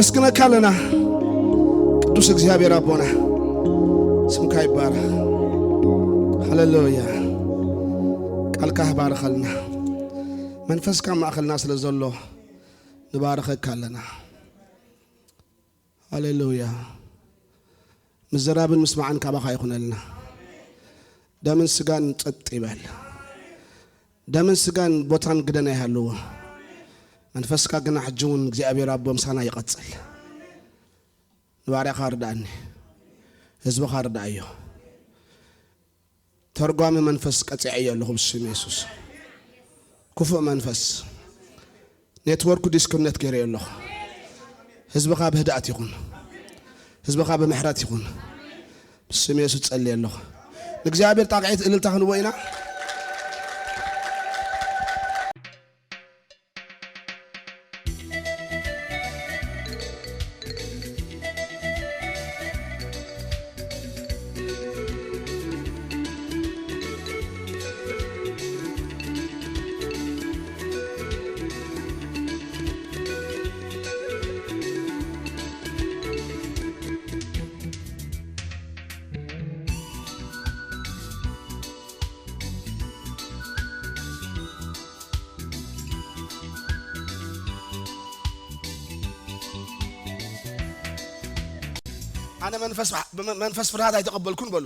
እስክነካ ኣለና። ቅዱስ እግዚኣብሔር ኣቦና፣ ስምካ ይባረኽ። ሃሌሉያ። ቃልካ ይባርኸልና። መንፈስካ ማእኸልና ስለ ዘሎ ንባርኸካ ኣለና። ሃሌሉያ። ምዝራብን ምስማዕን ካባኻ ይኹነልና። ደምን ስጋን ጸጥ ይበል። ደምን ስጋን ቦታን ግደን ኣይሃልዎ። መንፈስካ ግና ሕጂ እውን እግዚኣብሔር ኣቦ ምሳና ይቐጽል። ንባርያኻ ርድኣኒ። ህዝብኻ ርድኣዮ። ተርጓሚ መንፈስ ቀጺዐዮ ኣለኹ ብስም የሱስ። ክፉእ መንፈስ ኔትወርኩ ዲስኮኔክት ገይረዮ ኣለኹ። ህዝብኻ ብህድኣት ይኹን። ህዝብኻ ብምሕረት ይኹን። ብስም የሱስ ጸልየ ኣለኹ። ንእግዚኣብሔር ጣቕዒት እልልታ ክንቦ ኢና። ኣነ መንፈስ፣ መንፈስ ፍርሃት ኣይተቐበልኩን በሉ።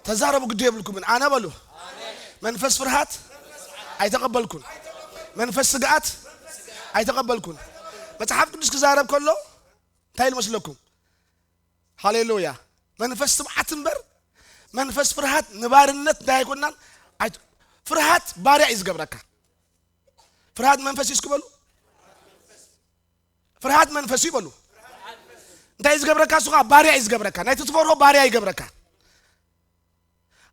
ተዛረቡ፣ ግዲ የብልኩምን። ኣነ በሉ፣ መንፈስ ፍርሃት ኣይተቐበልኩን፣ መንፈስ ስግኣት ኣይተቐበልኩን። መጽሓፍ ቅዱስ ክዛረብ ከሎ እንታይ ኢሉ መስለኩም? ሃሌሉያ። መንፈስ ትብዓት እምበር መንፈስ ፍርሃት ንባርነት እንታይ ኣይኮናን። ኣይት-፣ ፍርሃት ባርያ እዩ ዝገብረካ። ፍርሃት መንፈስ እዩ እስኪ በሉ። ፍርሃት መንፈስ እዩ በሉ። እንታይ እዩ ዝገብረካ? እሱ ኸዓ ባርያ እዩ ዝገብረካ። ናይቲ ትፈርሆ ባርያ ይገብረካ።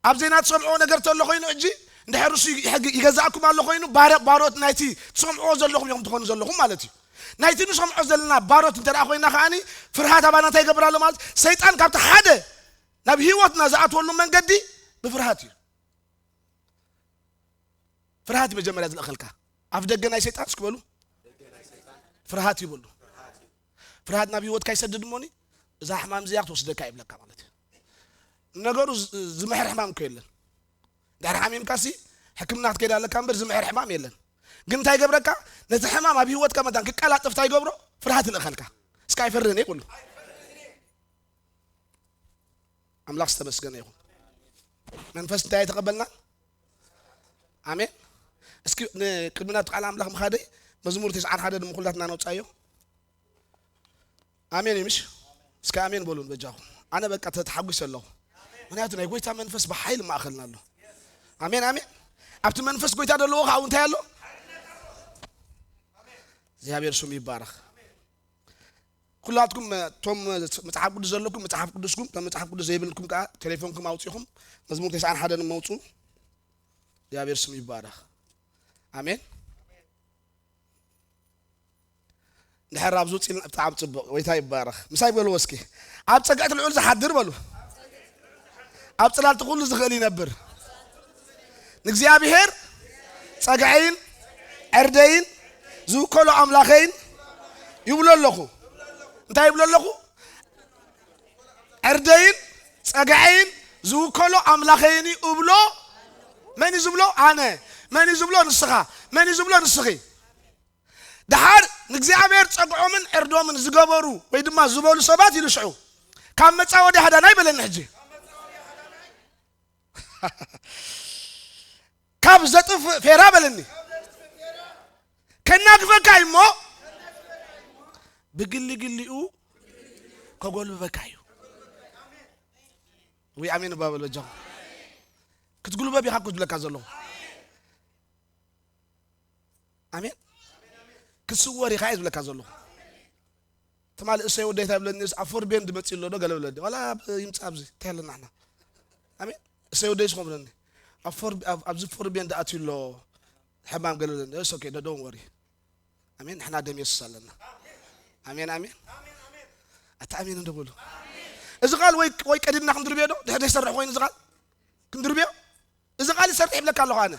ኣብ ዜና ትሰምዕዎ ነገር ተሎ ኮይኑ፣ ሕጂ እንድሕር እሱ ይሕግ-፣ ይገዛእኩም ኣሎ ኮይኑ፣ ባር-፣ ባሮት ናይቲ ትሰምዕዎ ዘለኹም ኢኹም ትኾኑ ዘለኹም ማለት እዩ። ናይቲ ንሰምዖ ዘለና ባሮት እንተ ደኣ ኮይና ከኣኒ፣ ፍርሃት ኣባና እንታይ ይገብር ኣሎ ማለት፣ ሰይጣን ካብቲ ሓደ ናብ ህይወትና ዝኣትወሉ መንገዲ ብፍርሃት እዩ። ፍርሃት እዩ መጀመርያ ዝልእኸልካ። ኣፍ ደገ ናይ ሰይጣን እስኪ በሉ፣ ፍርሃት እዩ በሉ። ፍርሃት ናብ ህይወትካ ይሰድድ እሞኒ፣ እዛ ሕማም እዚኣ ክትወስደካ ይብለካ ማለት እዩ። ነገሩ ዝ-፣ ዝምሕር ሕማም እኮ የለን። ድሕሪ ሓሚምካሲ ሕክምና ክትከይድ ኣለካ እምበር ዝምሕር ሕማም የለን። ግን እንታይ ይገብረካ? ነቲ ሕማም ኣብ ህይወትካ መታን ክቀላጠፍ እንታይ ይገብሮ? ፍርሃት ይልእኸልካ። እስከ ኣይፈርህን እየ በሉ። ኣምላኽ ዝተመስገነ ይኹን። መንፈስ እንታይ ኣይተቐበልናን? ኣሜን። እስኪ ንቅድሚ ናብቲ ቃል ኣምላኽ ምኻደይ መዝሙር ተስዓን ሓደን ንኹላትና ነውጻዮ። ኣሜን እዩ ምሽ? እስከ ኣሜን በሉን በጃኹም። ኣነ በቃ ተ-፣ ተሓጒሰ ኣለኹ። ምኽንያቱ ናይ ጎይታ መንፈስ ብሓይሊ ማእኸልና ኣሎ። ኣሜን፣ ኣሜን። ኣብቲ መንፈስ ጎይታ ዘለዎ ኸዓ እንታይ ኣሎ? እግዚኣብሔር ስሙ ይባረኽ። ኩላትኩም፣ እቶም መጽሓፍ ቅዱስ ዘለኩም መጽሓፍ ቅዱስኩም፣ እቶም መጽሓፍ ቅዱስ ዘይብልኩም ከኣ ቴሌፎንኩም ኣውጺኹም መዝሙር ተስዓን ሓደን መውጹ። እግዚኣብሔር ስሙ ይባረኽ። ኣሜን። እንድሕር ኣብዚ ውፅኢልና ብጣዕሚ ፅቡቕ። ጎይታ ይባረኽ። ምሳይ በልዎ እስኪ። ኣብ ጸግዒ እቲ ልዑል ዝሓድር በሉ። ኣብ ጽላልቲ ኩሉ ዝኽእል ይነብር። ንእግዚኣብሔር ጸግዐይን ዕርደይን ዝውከሎ ኣምላኸይን ይብሎ ኣለኹ። እንታይ ይብሎ ኣለኹ? ዕርደይን ጸግዐይን ዝውከሎ ኣምላኸይን እዩ እብሎ። መን እዩ ዝብሎ? ኣነ። መን እዩ ዝብሎ? ንስኻ። መን እዩ ዝብሎ? ንስኺ። ደሓር ንእግዚኣብሔር ጸግዖምን ዕርዶምን ዝገበሩ ወይ ድማ ዝበሉ ሰባት ኢሉ ሽዑ፣ ካብ መጻወዲ ሃዳናይ በለኒ። ሕጂ ካብ ዘጥፍ ፌራ በለኒ። ከናግፈካ እዩ እሞ ብግሊ ግሊኡ ከጎልብበካ እዩ። ወይ ኣሜን እባ በል በጃኹም። ክትጉልበብ ኢኻ እኮ ዝብለካ ዘለኹ። ኣሜን። ክስወር ኢኻ እየ ዝብለካ ዘለኹ። ትማሊ እሰይ ወደይ እንታይ ብለኒ፣ ኣብ ፎርቤን ድመጽእ ኣሎ ዶ ገለ ብለኒ። ዋላ ኣብ ይምጻእ ኣብዚ እንታይ ኣለና ንሕና። ኣሜን። እሰይ ወደይ ስኾ ብለኒ። ኣብ ፎር-፣ ኣብ-፣ ኣብዚ ፎርቤን ድኣትዩ ኣሎ ሕማም ገለ ብለኒ። እስ ኦኬ፣ ዶ-፣ ዶን ወሪ። ኣሜን። ንሕና ደም የሱስ ኣለና። ኣሜን፣ ኣሜን። ኣታ ኣሜን እንዶ በሉ። እዚ ቃል ወይ፣ ወይ ቀዲድና ክንድርብዮ ዶ? ድሕር ዘይሰርሕ ኮይኑ እዚ ቃል ክንድርብዮ? እዚ ቃል ይሰርሕ ይብለካ ኣለኹ ኣነ።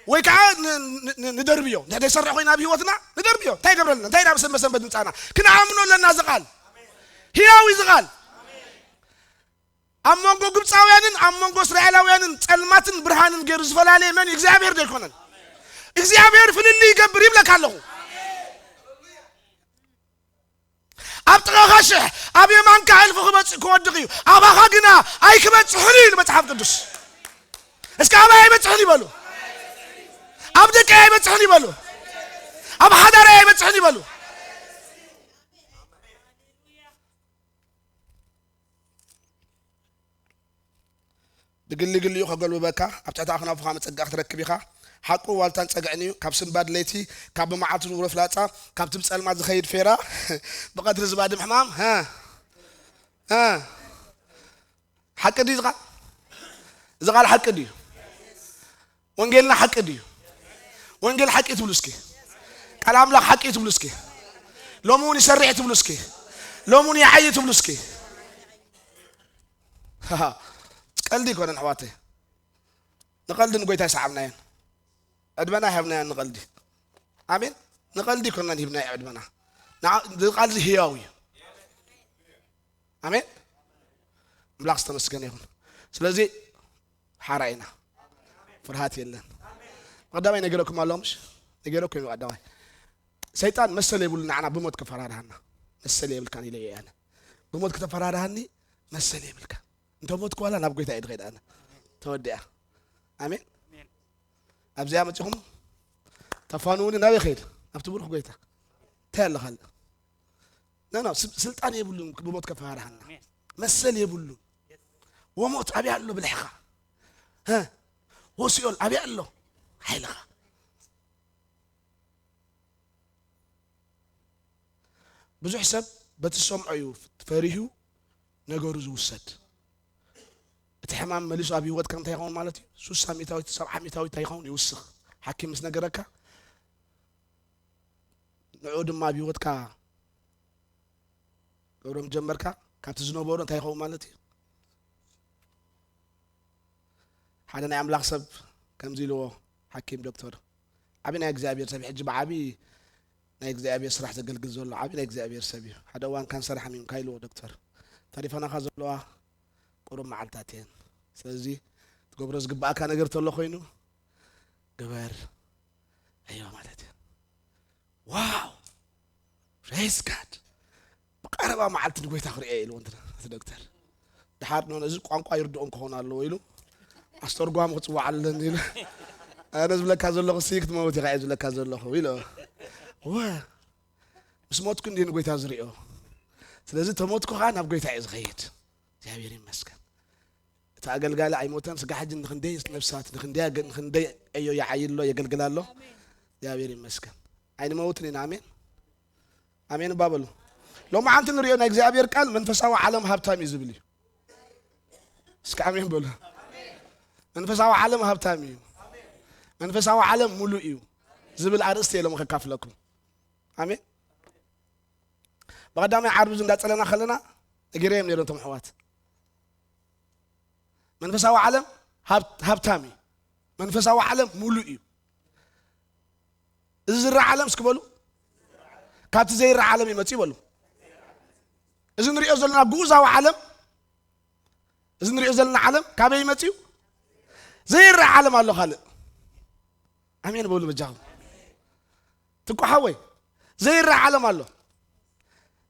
ወይ ከዓ ን- ን- ን- ንደርብዮ። እንድሕር ዘይሰርሕ ኮይና ኣብ ህይወትና ንደርብዮ። እንታይ ይገብረልና? እንታይ ናብ ሰንበት ሰንበት ምጻና? ክንኣምኖ ኣለና። እዚ ቃል ህያው እዩ። እዚ ቃል ኣብ መንጎ ግብፃውያንን ኣብ መንጎ እስራኤላውያንን ጸልማትን ብርሃንን ገይሩ ዝፈላለየ መን እዩ? እግዚኣብሔር ዶ ኣይኮነን? እግዚኣብሔር ፍልልይ ይገብር ይብለካ ኣለኹ። ኣብ ጥቓኻ ሽሕ ኣብ የማንካ ሕልፉ ክበጽ ክወድቕ እዩ፣ ኣባኻ ግና ኣይክበጽሕን እዩ ኢሉ መጽሓፍ ቅዱስ። እስከ ኣባይ ኣይበጽሕን ይበሉ። ኣብ ደቀይ ኣይበጽሕን ይበሉ። ኣብ ሓዳረይ ኣይበጽሕን ይበሉ። ብግሊ ግሊኡ ከገልብበካ፣ ኣብ ትሕቲ ኣኽናፉ ከኣ መጸጋ ክትረክብ ኢኻ። ሓቁ ዋልታን ጸግዕን እዩ። ካብ ስንባድ ለይቲ፣ ካብ ብመዓልቲ ዝውረ ፍላጻ፣ ካብቲ ብጸልማት ዝኸይድ ፌራ፣ ብቐትሪ ዝባድም ሕማም። ሃ? ሃ? ሓቂ ድዩ እዚ ቃል? እዚ ቃል ሓቂ ድዩ? ወንጌልና ሓቂ ድዩ? ወንጌል ሓቂ ትብሉ እስኪ። ቃል ኣምላኽ ሓቂ ትብሉ እስኪ። ሎሚ እውን ይሰርሕ ትብሉ እስኪ። ሎሚ እውን ይዓይ ትብሉ እስኪ። ቀልዲ ኣይኮነን ኣሕዋተይ። ንቐልዲ ንጎይታ ይሰዓብናየን። ዕድመና ይሃብናየን ንቐልዲ። ኣሜን። ንቐልዲ ኣይኮነን ሂብናዮ ዕድመና። ንዓ-፣ እዚ ቃል እዚ ህያው እዩ። ኣሜን። ኣምላኽ ዝተመስገነ ይኹን። ስለዚ ሓራ ኢና። ፍርሃት የለን። ቀዳማይ ነገረኩም ኣለኹ ምሽ? ነገረኩም እዩ ቀዳማይ። ሰይጣን መሰል የብሉ ንዓና ብሞት ከፈራርሃና። መሰል የብልካን ኢለ እየ ኣነ። ብሞት ከተፈራርሃኒ መሰል የብልካ። እንተ ሞት ከዋላ ናብ ጎይታ እየ ድኸይድ ኣነ። ተወዲኣ። ኣሜን። ኣብዚኣ መጺኹም ተፋንውኒ ናበይ ኸይድ? ኣብቲ ብሩኽ ጎይታ። እንታይ ኣለኻ? ኖ፣ ኖ፣ ስል-፣ ስልጣን የብሉን ብሞት ከፈራርሃና። ኣሜን። መሰል የብሉን። ወሞት ኣበይ ኣሎ ብልሕኻ? ሀ? ወሲኦል ኣበይ ኣሎ ሓይልኻ? ብዙሕ ሰብ በቲ ዝሰምዖ እዩ ፈሪሁ ነገሩ ዝውሰድ። እቲ ሕማም መሊሱ ኣብ ህይወትካ እንታይ ይኸውን ማለት እዩ? ሱሳ ሚእታዊት፣ ሰብዓ ሚእታዊት እንታይ ይኸውን? ይውስኽ። ሓኪም ምስ ነገረካ፣ ንዕኡ ድማ ኣብ ህይወትካ ገብሮም ጀመርካ፣ ካብቲ ዝነበሮ እንታይ ይኸውን ማለት እዩ? ሓደ ናይ ኣምላኽ ሰብ ከምዚ ኢልዎ፣ ሓኪም ዶክተር፣ ዓቢ ናይ እግዚኣብሔር ሰብ፣ ሕጂ ብዓቢ ናይ እግዚኣብሔር ስራሕ ዘገልግል ዘሎ ዓቢ ናይ እግዚኣብሔር ሰብ እዩ። ሓደ እዋን ካንሰር ሓሚምካ ኢልዎ ዶክተር፣ ተሪፋናኻ ዘለዋ ቁሩብ መዓልታት እየን። ስለዚ ትገብሮ ዝግባእካ ነገር ተሎ ኮይኑ ግበር፣ ዕዮ ማለት እዩ። ዋው! ፕሬዝ ጋድ! ብቐረባ መዓልቲ ንጎይታ ክርእዮ ኢሉ፣ ወንድና እቲ ዶክተር። ደሓር፣ ኖ፣ ነዚ ቋንቋ ይርድኦም ክኾን ኣለዎ ኢሉ፣ ኣስተርጓሚ ክጽዋዕ ኣለኒ ኢሉ። ኣነ ዝብለካ ዘለኹ፣ ሲ ክትመውት ኢኻ እየ ዝብለካ ዘለኹ ኢሉ። ወ-፣ ምስ ሞትኩ እንዲዩ ንጎይታ ዝርእዮ። ስለዚ ተሞትኩ ኸኣ ናብ ጎይታ እየ ዝኸይድ። እግዚኣብሔር ይመስገን። እቲ ኣገልጋሊ ኣይሞተን። ስጋ ሕጂ ንኽንደይ ነፍሳት፣ ንኽንደይ ኣገ-፣ ንኽንደይ ዕዮ ይዓይሎ፣ የገልግል ኣሎ። ኣሜን። እግዚኣብሔር ይመስገን። ኣይንመውትን ኢና። ኣሜን። ኣሜን እባ በሉ። ሎማዓንቲ ንሪኦ ናይ እግዚኣብሔር ቃል መንፈሳዊ ዓለም ሃብታም እዩ ዝብል እዩ። እስኪ ኣሜን በሉ። መንፈሳዊ ዓለም ሃብታም እዩ። መንፈሳዊ ዓለም ሙሉእ እዩ ዝብል ኣርእስቲ እየ ሎሚ ከካፍለኩም። ኣሜን። ብቐዳማይ ዓርቢ እዚ እንዳጸለና ከለና ነጊረዮም ነይሮም እቶም ኣሕዋት። መንፈሳዊ ዓለም ሃብ-፣ ሃብታም እዩ። መንፈሳዊ ዓለም ሙሉእ እዩ። እዚ ዝረኣ ዓለም እስኪ በሉ፣ ካብቲ ዘይረኣ ዓለም ይመጽእ በሉ። እዚ ንሪኦ ዘለና ግኡዛዊ ዓለም፣ እዚ ንሪኦ ዘለና ዓለም ካበይ ይመጽእ እዩ? ዘይረኣ ዓለም ኣሎ ካልእ። ኣሜን በሉ በጃኹም። ትኩ ሓወይ፣ ዘይረኣ ዓለም ኣሎ።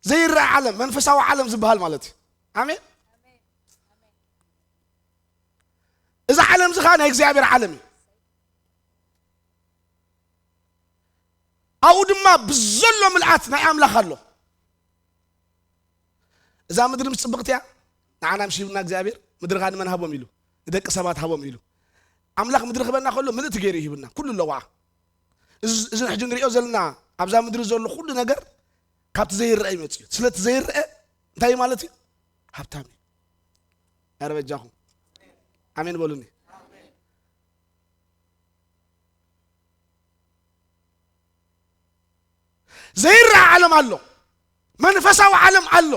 ዘይረኣ ዓለም፣ መንፈሳዊ ዓለም ዝበሃል ማለት እዩ። ኣሜን። እዚ ዓለም እዚ ኸዓ ናይ እግዚኣብሔር ዓለም እዩ። ኣብኡ ድማ ብዘሎ ምልኣት ናይ ኣምላኽ ኣሎ። እዛ ምድሪ ምስ ጽብቕቲ እያ፣ ንዓና ምሽ ሂብና እግዚኣብሔር፣ ምድሪ ኸዓ ንመን ሃቦም ኢሉ? ንደቂ ሰባት ሃቦም ኢሉ። ኣምላኽ ምድሪ ክበና ከሎ ምልእቲ ገይሩ እዩ ሂብና፣ ኩሉ ኣለዋ። እዚ፣ እዚ ሕጂ ንሪኦ ዘለና ኣብዛ ምድሪ ዘሎ ኩሉ ነገር ካብቲ ዘይረአ ይመጽእ እዩ። ስለቲ ዘይረአ እንታይ እዩ ማለት እዩ? ሃብታም እዩ። ኣረ በጃኹም ኣሜን በሉኒ። ዘይረኣ ዓለም ኣሎ። መንፈሳዊ ዓለም ኣሎ።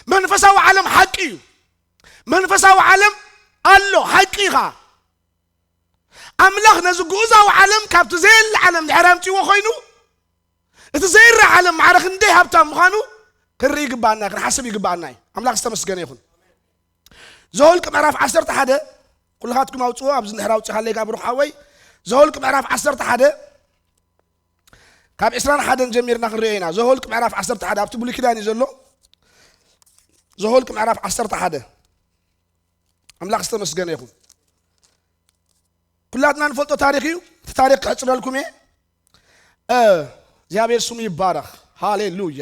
መንፈሳዊ ዓለም ሓቂ እዩ። መንፈሳዊ ዓለም ኣሎ፣ ሓቂ እዩ ኸዓ። ኣምላኽ ነዚ ግኡዛዊ ዓለም ካብቲ ዘየለ ዓለም ድሕር ኣምጺዎ ኮይኑ፣ እቲ ዘይረ ዓለም ማዕረ ክንደይ ሃብታም ምዃኑ ክንርኢ ይግባኣና፣ ክንሓስብ ይግባኣና እዩ። ኣምላኽ ዝተመስገነ ይኹን። ዘኍልቅ ምዕራፍ ዓሰርተ ሓደ፣ ኩልኻትኩም ኣውጽዎ፣ ኣብዚ እንድሕር ኣውጺኻለይ ካብ ብሩኽ ሓወይ፣ ዘኍልቅ ምዕራፍ ዓሰርተ ሓደ ካብ ዕስራን ሓደን ጀሚርና ክንሪኦ ኢና። ዘኍልቅ ምዕራፍ ዓሰርተ ሓደ ኣብቲ ብሉይ ኪዳን እዩ ዘሎ። ዘኍልቅ ምዕራፍ ዓሰርተ ሓደ። ኣምላኽ ዝተመስገነ ይኹን። ኩላትና ንፈልጦ ታሪኽ እዩ። እቲ ታሪኽ ክሕጽረልኩም እየ። እ፣ እግዚኣብሔር ስሙ ይባረኽ። ሃሌሉያ፣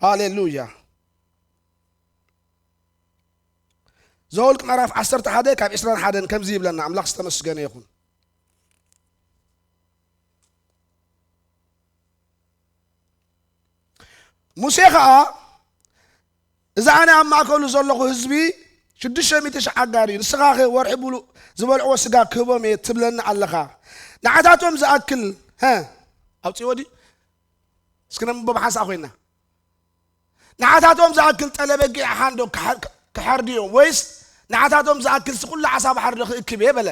ሃሌሉያ። ዘኍልቅ ምዕራፍ ዓሰርተ ሓደ ካብ ዕስራን ሓደን ከምዚ ይብለና፣ ኣምላኽ ዝተመስገነ ይኹን። ሙሴ ኸኣ፣ እዚ ኣነ ኣብ ማእከሉ ዘለኹ ህዝቢ ሽዱሽተ ሚእቲ ሽሕ ኣጋር እዩ፣ ንስኻ ኸ ወርሒ ብሉእ ዝበልዕዎ ስጋ ክህቦም እየ ትብለኒ ኣለኻ። ንዓታቶም ዝኣክል፣ ሀ፣ ኣውጺእዎ ድዩ? እስኪ ነንብቦ ብሓንሳእ ኮይና። ንዓታቶም ዝኣክል ጠለ በጊዕ ሓንዶ ክሓ-፣ ክሓርድ እዮም፣ ወይስ ንዓታቶም ዝኣክል ስኹሉ ዓሳ ባሕሪ ዶ ክእክብ እየ በለ?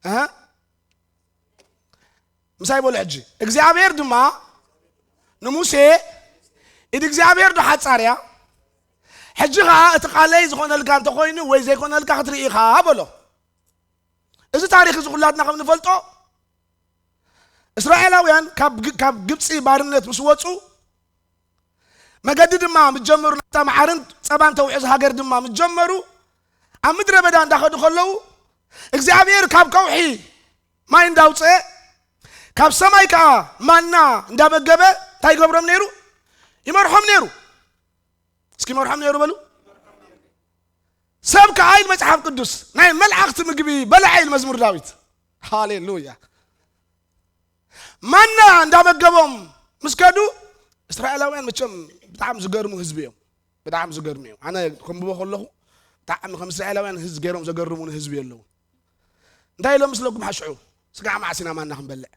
ኣሃ። ምሳይ በሉ ሕጂ። እግዚኣብሔር ድማ ንሙሴ፣ "ኢድ እግዚኣብሔር ዶ ሓጻር እያ? ሕጂ ኸኣ እቲ ቃለይ ዝኾነልካ እንተኾይኑ ወይ ዘይኮነልካ ክትርኢ ኢኻ" በሎ። እዚ ታሪኽ እዚ ኩላትና ከም ንፈልጦ፣ እስራኤላውያን ካብ ግ-፣ ካብ ግብጺ ባርነት ምስ ወጹ፣ መገዲ ድማ ምስ ጀመሩ፣ ናብታ መዓርን ጸባን ተውሕዝ ሃገር ድማ ምስ ጀመሩ፣ ኣብ ምድረ በዳ እንዳኸዱ ከለዉ፣ እግዚኣብሔር ካብ ከውሒ ማይ እንዳውጽአ፣ ካብ ሰማይ ከኣ ማና እንዳመገበ እንታይ ይገብሮም ነይሩ? ይመርሖም ነይሩ። እስኪ ይመርሖም ነይሩ በሉ። ሰብ ከኣ ኢሉ መጽሓፍ ቅዱስ፣ ናይ መላእኽቲ ምግቢ በልዐ ኢሉ መዝሙር ዳዊት። ሃሌሉያ። ማና እንዳመገቦም ምስ ከዱ፣ እስራኤላውያን መቸም ብጣዕሚ ዝገርሙ ህዝቢ እዮም። ብጣዕሚ ዝገርሙ እዮም። ኣነ ከንብቦ ከለኹ፣ ብጣዕሚ ከም እስራኤላውያን ህዝ-፣ ገይሮም ዘገርሙኒ ህዝቢ የለዉን። እንታይ ኢሎም ምስለኩም ሓሽዑ? ስጋዕ መዓስ ኢና ማና ክንበልዕ?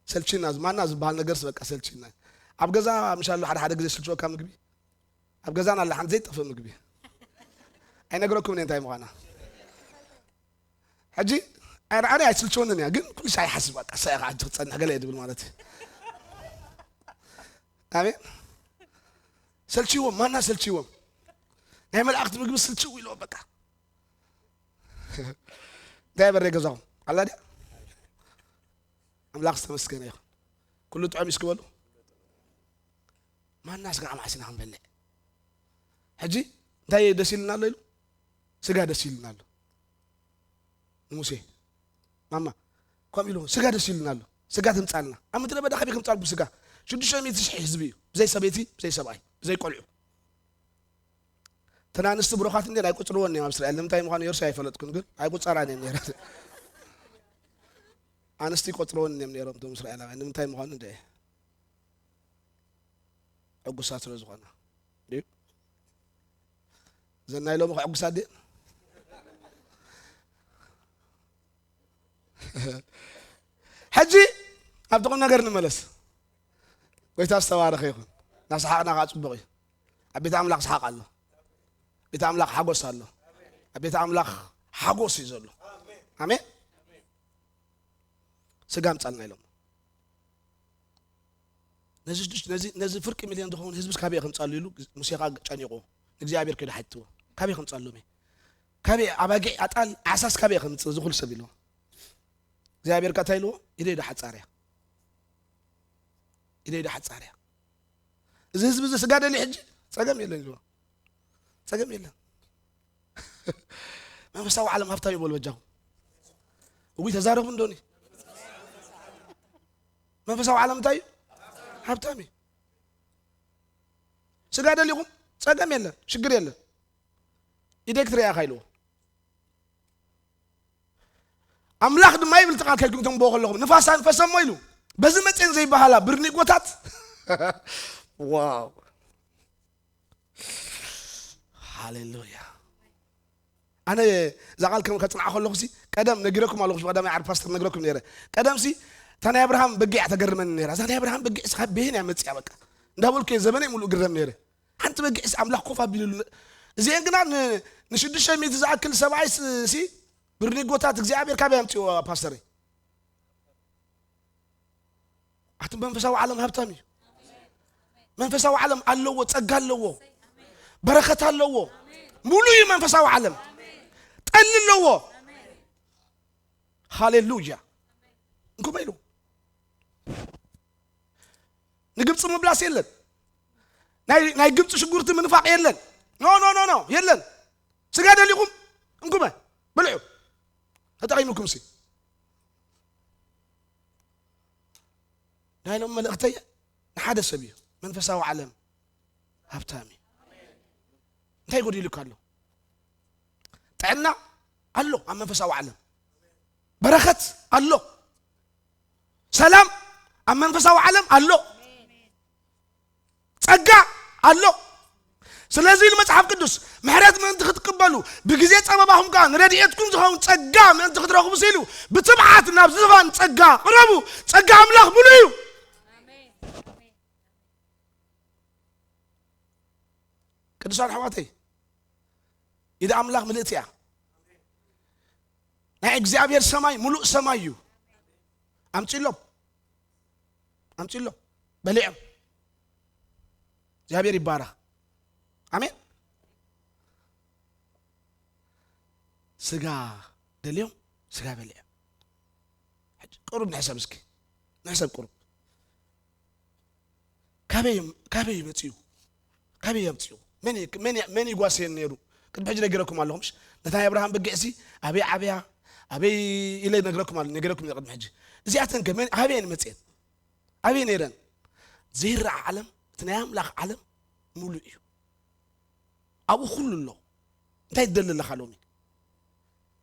ሰልችና፣ ማና ዝበሃል ነገርስ በቃ ሰልችና። ኣብ ገዛ ምሻሎ ሓደ ሓደ ግዜ ስልችወካ ምግቢ? ኣብ ገዛና ኣላ ሓንቲ ዘይጠፍእ ምግቢ። ኣይነግረኩምን እየ እንታይ ምዃና። ሕጂ፣ ኣነ፣ ኣነ ኣይስልችወንን እያ፣ ግን ኩሉ ሻዕ ይሓስብ፣ በቃ፣ እሳ ኢኻ ሕጂ ክትጸንሕ ገለ እየ ድብል ማለት እዩ። ኣሜን። ሰልችዎም፣ ማና ሰልችዎም። ናይ መላእኽቲ ምግቢ ስልችው ኢልዎ፣ በቃ። እንታይ በረ ገዛኹም? ኣላ ድያ? ኣምላኽ ዝተመስገነ ይኹን። ኩሉ ጥዑም እዩ እስኪ በሉ። ማና ስጋዕ መዓስ ኢና ክንበልዕ? ሕጂ እንታይ ደስ ኢልና ኣሎ ኢሉ? ስጋ ደስ ኢልና ኣሎ። ንሙሴ፣ ማማ፣ ከምኡ ኢሉ፣ ስጋ ደስ ኢልና ኣሎ። ስጋ ትምጻልና። ኣብ ምድረ በዳ ካበይ ከምጻልኩም ስጋ? ሽዱሽተ ሚእቲ ሽሕ ህዝቢ እዩ። ብዘይ ሰበይቲ፣ ብዘይ ሰብኣይ፣ ብዘይ ቆልዑ። እተን ኣንስቲ ብሩኻት እንድየን ኣይቆጽርወን እዮም ኣብ እስራኤል። ንምንታይ ምዃኑ የርሱ ኣይፈለጥኩን፣ ግን ኣይቆጸራን እየን ነይረን። ኣንስቲ ይቆጽርወን እዮም ነይሮም እቶም እስራኤላውያን። ንምንታይ ምዃኑ እንደ ዕጉሳት ስለ ዝኾና። ድዩ? እዘን ናይ ሎሚ ከዕጉሳት ድየን? ሕጂ ኣብቲ ቁም ነገር ንመለስ። ጎይታ ዝተባረኸ ይኹን። እናሰሓቕና ከዓ ጽቡቕ እዩ። ኣብ ቤት ኣምላኽ ሰሓቕ ኣሎ። ቤት ኣምላኽ ሓጎስ ኣሎ። ኣብ ቤት ኣምላኽ ሓጎስ እዩ ዘሎ። ኣሜን። ስጋ ኣምጻልና ኢሎም። ነዚ ሽዱሽተ፣ ነዚ፣ ነዚ ፍርቂ ሚልዮን ዝኸውን ህዝብስ ካበይ ከምጻሉ ኢሉ ሙሴ ከዓ ጨኒቑ ንእግዚኣብሔር ከይዱ ሓትዎ። ካበይ ከምጻሉ ሜ? ካበይ ኣባጊዕ፣ ኣጣል፣ ዓሳስ ካበይ ከምጽእ እዚ ኩሉ ሰብ ኢልዎ። እግዚኣብሔር ከ እንታይ ኢልዎ? ኢደይ ዶ ሓጻር እያ? ኢደይ ዶ ሓጻር እያ? እዚ ህዝቢ እዚ ስጋ ደልዩ ሕጂ ጸገም የለን ኢልዎ። ጸገም የለን። መንፈሳዊ ዓለም ሃብታም እዩ በሉ በጃኹም። እጉይ ተዛረቡ እንዶኒ። መንፈሳዊ ዓለም እንታይ እዩ? ሃብታም እዩ። ስጋ ደሊኹም ጸገም የለን፣ ሽግር የለን። ኢደይ ክትርእያ ኢኻ ኢልዎ። ኣምላኽ ድማ ይብል እቲ ቃል ከልኩም ተንብቦ ከለኹም፣ ንፋስ ኣንፈሰ እሞ ኢሉ፣ በዚ መጽኤን ዘይበሃላ ብርኒጎታት። ዋው። ሃሌሉያ። ኣነ እዛ ቃል ከም ከጽንዓ ከለኹ ሲ፣ ቀደም ነጊረኩም ኣለኹ፣ ቀዳማይ ዓርቢ ፓስተር ነግረኩም ነይረ። ቀደም ሲ፣ እታ ናይ ኣብርሃም በጊዕ ተገርመኒ ነይራ። እዛ ናይ ኣብርሃም በጊዕ ሲ፣ ካብ በየን እያ መጽያ በቃ? እንዳበልኩ እየ ዘመነይ ሙሉእ ግረም ነይረ። ሓንቲ በጊዕ ሲ፣ ኣምላኽ ኮፍ ኣቢሉሉ። እዚአን ግና ን-፣ ንሽዱሽተ ሚእቲ ዝኣክል ሰብኣይ ሲ፣ ሲ፣ ብርኒጎታት እግዚኣብሔር ካበይ ኣምፅዎ ፓስተር? ኣቲ መንፈሳዊ ዓለም ሃብታም እዩ። መንፈሳዊ ዓለም ኣለዎ፣ ጸጋ ኣለዎ፣ በረኸት ኣለዎ። ሙሉ እዩ መንፈሳዊ ዓለም። ጠሊ ኣለዎ። ሃሌሉያ። እንኩመ ኢሉ ንግብፂ ምብላስ የለን። ናይ ናይ ግብፂ ሽጉርቲ ምንፋቕ የለን። ኖ ኖ ኖ ኖ የለን። ስጋ ደሊኹም እንኩመ ብልዑ፣ ተጠቒምኩም ሲ። ናይ ሎም መልእኽተይ ንሓደ ሰብ እዩ። መንፈሳዊ ዓለም ሃብታም እዩ። እንታይ ጎዲሉካ ኣሎ? ጥዕና ኣሎ ኣብ መንፈሳዊ ዓለም፣ በረኸት ኣሎ፣ ሰላም ኣብ መንፈሳዊ ዓለም ኣሎ፣ ጸጋ ኣሎ። ስለዚ ኢሉ መጽሓፍ ቅዱስ፣ ምሕረት ምእንቲ ክትቅበሉ፣ ብግዜ ጸበባኹም ከኣ ንረድኤትኩም ዝኸውን ጸጋ ምእንቲ ክትረኽቡ ሲሉ፣ ብትብዓት ናብ ዝፋን ጸጋ ቅረቡ። ጸጋ ኣምላኽ ምሉእ እዩ። ቅዱሳን ኣሕዋተይ፣ ኢድ ኣምላኽ ምልእቲ እያ። ናይ እግዚኣብሔር ሰማይ ምሉእ ሰማይ እዩ። ኣምጺሎም፣ ኣምጺሎም፣ በሊዖም። እግዚኣብሔር ይባረኽ። ኣሜን። ስጋ ደልዮም፣ ስጋ በሊዖም። ሕጂ ቅሩብ ንሕሰብ እስኪ፣ ንሕሰብ ቅሩብ። ካበይ፣ ካበይ መጺኡ? ካበይ ኣምጺኡ? መን እዩ፣ መን እዩ፣ መን እዩ ጓስየን ነይሩ? ቅድሚ ሕጂ ነጊረኩም ኣለኹ፣ ምሽ? ነታ ናይ ኣብርሃም በጊዕሲ ኣበይ ዓብያ፣ ኣበይ ኢለ ነግረኩም ኣለ-፣ ነጊረኩም እየ ቅድሚ ሕጂ። እዚኣተን ከ መን፣ ኣበይ እየን መጺኤን? ኣበይ ነይረን? ዘይረኣ ዓለም፣ እቲ ናይ ኣምላኽ ዓለም ሙሉእ እዩ። ኣብኡ ኩሉ ኣሎ። እንታይ ትደሊ ኣለኻ ሎሚ?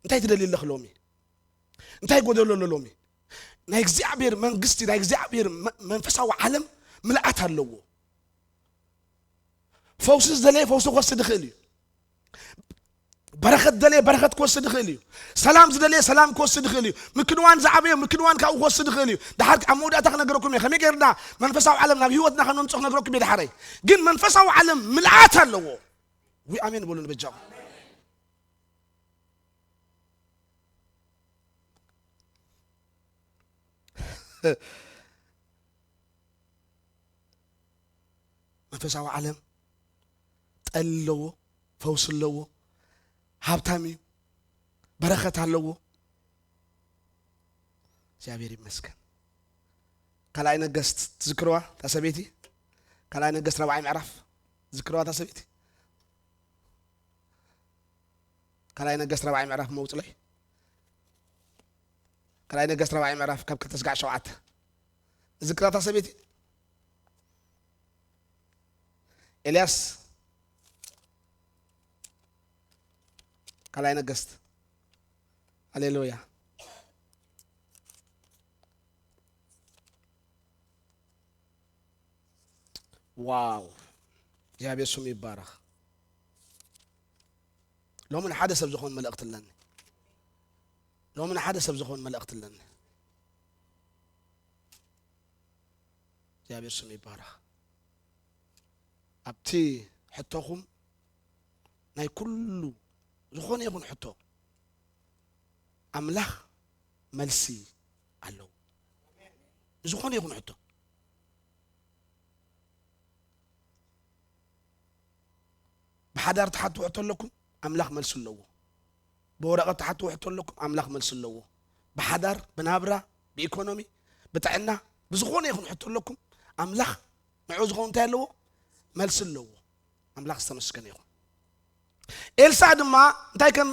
እንታይ ትደሊ ኣለኺ ሎሚ? እንታይ ጎደሎ ኣሎ ሎሚ? ናይ እግዚኣብሔር መንግስቲ፣ ናይ እግዚኣብሔር መ-፣ መንፈሳዊ ዓለም ምልኣት ኣለዎ። ፈውሲ ዝደለየ ፈውሲ ክወስድ ይኽእል እዩ። በረኸት ዝደለየ በረኸት ክወስድ ይኽእል እዩ። ሰላም ዝደለየ ሰላም ክወስድ ይኽእል እዩ። ምክንዋን ዝዓበዮ ምክንዋን ካብኡ ክወስድ ይኽእል እዩ። ደሓር ኣብ መወዳእታ ክነግረኩም እየ። ከመይ ጌርና መንፈሳዊ ዓለም ናብ ህይወትና ከም ነምጽኦ ክነግረኩም እየ ደሓረይ። ግን መንፈሳዊ ዓለም ምልኣት ኣለዎ። ዊ ኣሜን በሉ ንበጃኹም። መንፈሳዊ ዓለም ጠሊ ኣለዎ፣ ፈውሲ ኣለዎ፣ ሃብታም እዩ፣ በረኸት ኣለዎ። እግዚኣብሔር ይመስገን። ካልኣይ ነገስት ትዝክርዋ እታ ሰበይቲ? ካልኣይ ነገስት ራብዓይ ምዕራፍ ትዝክርዋ እታ ሰበይቲ? ካልኣይ ነገስት ራብዓይ ምዕራፍ መውፅለይ። ካልኣይ ነገስት ራብዓይ ምዕራፍ ካብ ክልተ ስጋዕ ሸውዓተ። ትዝክራ እታ ሰበይቲ? ኤልያስ፣ ካልኣይ ነገስት። ሃሌሉያ። ዋው፣ እግዚኣብሔር ስሙ ይባረኽ። ሎሚ ንሓደ ሰብ ዝኾን መልእኽቲ ኣለኒ። ሎሚ ንሓደ ሰብ ዝኾን መልእኽቲ ኣለኒ። እግዚኣብሔር ስሙ ይባረኽ። ኣብቲ ሕቶኹም ናይ ኩሉ ዝኾነ ይኹን ሕቶ ኣምላኽ መልሲ ኣለዎ። ዝኾነ ይኹን ሕቶ ብሓዳር ትሓትዎ ሕቶ ኣለኩም፣ ኣምላኽ መልሲ ኣለዎ። ብወረቐት ትሓትዎ ሕቶ ኣለኩም፣ ኣምላኽ መልሲ ኣለዎ። ብሓዳር፣ ብናብራ፣ ብኢኮኖሚ፣ ብጥዕና፣ ብዝኾነ ይኹን ሕቶ ኣለኩም፣ ኣምላኽ ንዑ ዝኸውን እንታይ ኣለዎ? መልሲ ኣለዎ። ኣምላኽ ዝተመስገነ ይኹን። ኤልሳዕ ድማ እንታይ ከም፣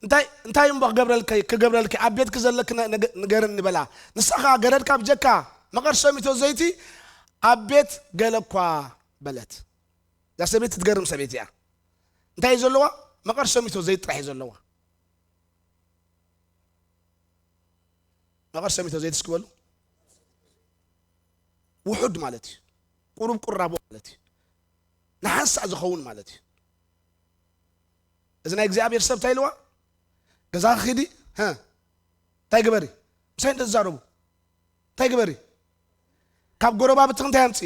እንታይ፣ እንታይ እምቦ ክገብረልከ-፣ ክገብረልኪ ኣብ ቤትኪ ዘለኪ ነ-፣ ነገ-፣ ንገርኒ በላ። ንሳ ኸኣ ገረድካ ብጀካ መቐር ሰሚቶ ዘይቲ ኣብ ቤት ገለ እኳ በለት። እዛ ሰበይቲ ትገርም ሰበይቲ እያ። እንታይ እዩ ዘለዋ? መቐር ሰሚቶ ዘይት ጥራሕ እዩ ዘለዋ። መቐር ሰሚቶ ዘይት እስኪ በሉ። ውሑድ ማለት እዩ። ቁሩብ ቁራቦ ማለት እዩ። ንሓንሳእ ዝኸውን ማለት እዩ። እዚ ናይ እግዚኣብሔር ሰብ እንታይ ኢልዋ? ገዛ ኺዲ፣ ሀ፣ እንታይ ግበሪ? ምሳይ እንተዝዛረቡ እንታይ ግበሪ? ካብ ጎረባብትኽ እንታይ ኣምፂ?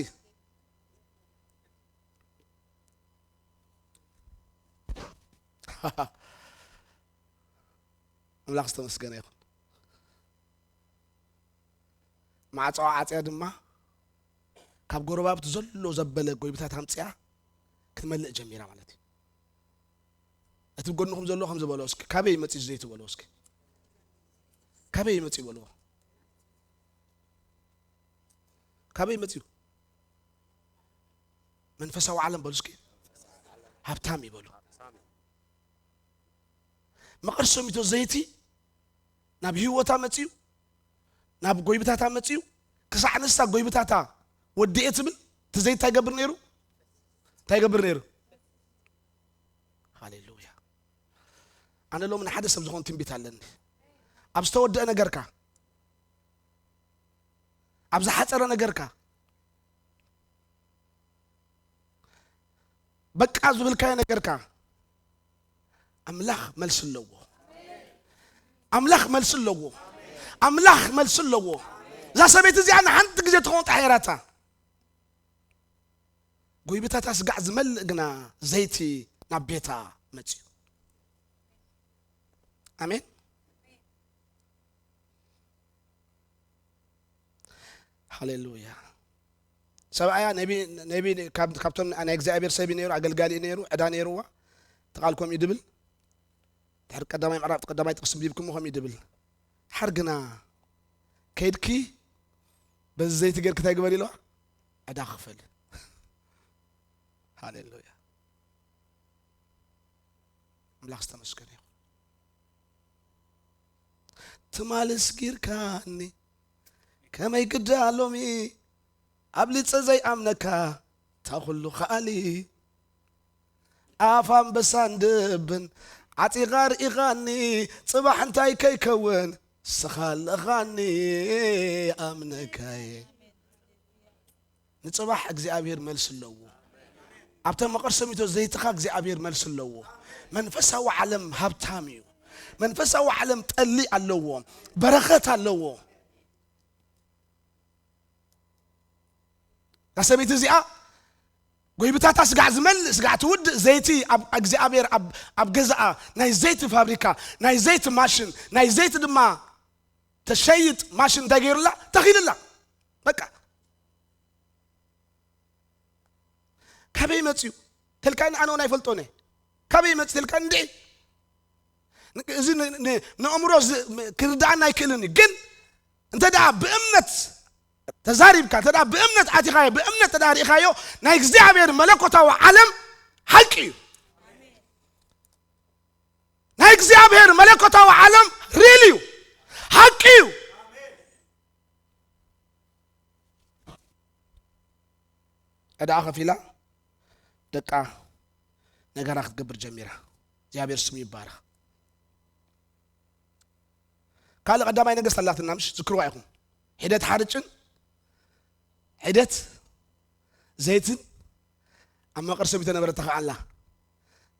ኣምላኽ ዝተመስገነ ይኹን። ማዕጾ ዓጽያ ድማ ካብ ጎረባብቲ ዘሎ ዘበለ ጎይብታት ኣምጽኣ ክትመልእ ጀሚራ ማለት እዩ። እቲ ብጎንኹም ዘሎ ከም ዝበሎ እስኪ፣ "ካበይ መጺኡ ዘይቲ?" በሎ እስኪ። "ካበይ መጺኡ?" በልዎ። "ካበይ መጺኡ?" መንፈሳዊ ዓለም በሉ እስኪ። "ሃብታም እዩ" በሉ። መቐር ሰሚቶ ዘይቲ ናብ ህይወታ መጺኡ፣ ናብ ጎይብታታ መጺኡ፣ ክሳዕ ንሳ ጎይብታታ ወዲኤ ትብል፣ እቲ ዘይቲ እንታይ ይገብር ነይሩ? እንታይ ይገብር ነይሩ? ሃሌሉያ። ኣነ ሎሚ ንሓደ ሰብ ዝኾን ትንቢት ኣለኒ። ኣብ ዝተወደአ ነገርካ፣ ኣብ ዝሓጸረ ነገርካ፣ በቃ ዝብልካዮ ነገርካ፣ ኣምላኽ መልሲ ኣለዎ። ኣምላኽ መልሲ ኣለዎ። ኣምላኽ መልሲ ኣለዎ። እዛ ሰበይቲ እዚኣ ንሓንቲ ግዜ ትኸውን ጣሒራታ። ጎይብታታ ስጋዕ ዝመልእ ግና ዘይቲ ናብ ቤታ መጺኡ። ኣሜን። ሃሌሉያ። ሰብኣያ ነቢ፣ ነቢ ካብ፣ ካብቶም ናይ እግዚኣብሔር ሰብ እዩ ነይሩ፣ ኣገልጋሊ እዩ ነይሩ፣ ዕዳ ነይርዋ። እቲ ቃል ከምኡ እዩ ድብል። ድሕሪ ቀዳማይ ምዕራፍ፣ ቀዳማይ ጥቕሲ ንቢብኩሞ ከምኡ እዩ ድብል። ድሓር ግና ከይድኪ በዚ ዘይቲ ጌርኪ እንታይ ግበሪ ኢልዋ? ዕዳ ክፈል። ሃሌሉያ። ኣምላኽ ዝተመስገነ ይኹን። ትማሊ ስጊርካኒ ከመይ ግዳ ሎሚ ኣብሊጸ ዘይኣምነካ፣ እታ ኩሉ ከኣሊ ኣፍ ኣንበሳን ድብን ዓጺኻ ርኢኻኒ፣ ጽባሕ እንታይ ከይከውን ንስኻ ኣለኻኒ፣ ኣምነካየ። ንጽባሕ እግዚኣብሔር መልሲ ኣለዎ። ኣብታ መቐር ሰሚቶ ዘይትኻ እግዚኣብሔር መልሲ ኣለዎ። መንፈሳዊ ዓለም ሃብታም እዩ። መንፈሳዊ ዓለም ጠሊ ኣለዎ። በረኸት ኣለዎ። እዛ ሰበይቲ እዚኣ ጎይብታታ ስጋዕ ዝመልእ፣ ስጋዕ ትውድእ፣ ዘይቲ ኣብ እግዚኣብሔር ኣብ፣ ኣብ ገዛኣ ናይ ዘይቲ ፋብሪካ፣ ናይ ዘይቲ ማሽን፣ ናይ ዘይቲ ድማ ተሸይጥ ማሽን እንታይ ገይሩላ? ተኺልላ። በቃ። ካበይ መጽዩ ተልካኒ፣ ኣነ እውን ኣይፈልጦን እየ። ካበይ መጽዩ ተልካኒ እንድዒ። ን-፣ እዚ ን-፣ ን-፣ ንኣእምሮ ዝ-፣ ም-፣ ክርድኣና ኣይክእልን እዩ። ግን እንተ ደኣ ብእምነት ተዛሪብካ፣ እንተ ደኣ ብእምነት ኣቲኻዮ፣ ብእምነት እንተ ደኣ ርኢኻዮ፣ ናይ እግዚኣብሔር መለኮታዊ ዓለም ሓቂ እዩ። ናይ እግዚኣብሔር መለኮታዊ ዓለም ሪል እዩ፣ ሓቂ እዩ። ዕዳኣ ከፊላ ደቃ ነገራ ክትገብር ጀሚራ። እግዚኣብሔር ስሙ ይባረኽ። ካልእ ቀዳማይ ነገስት ኣላትና፣ ምሽ ዝክርዋ ኢኹም። ሒደት ሓርጭን ሒደት ዘይትን ኣብ መቐር ሰሚቶ ነበረ ተኸኣላ።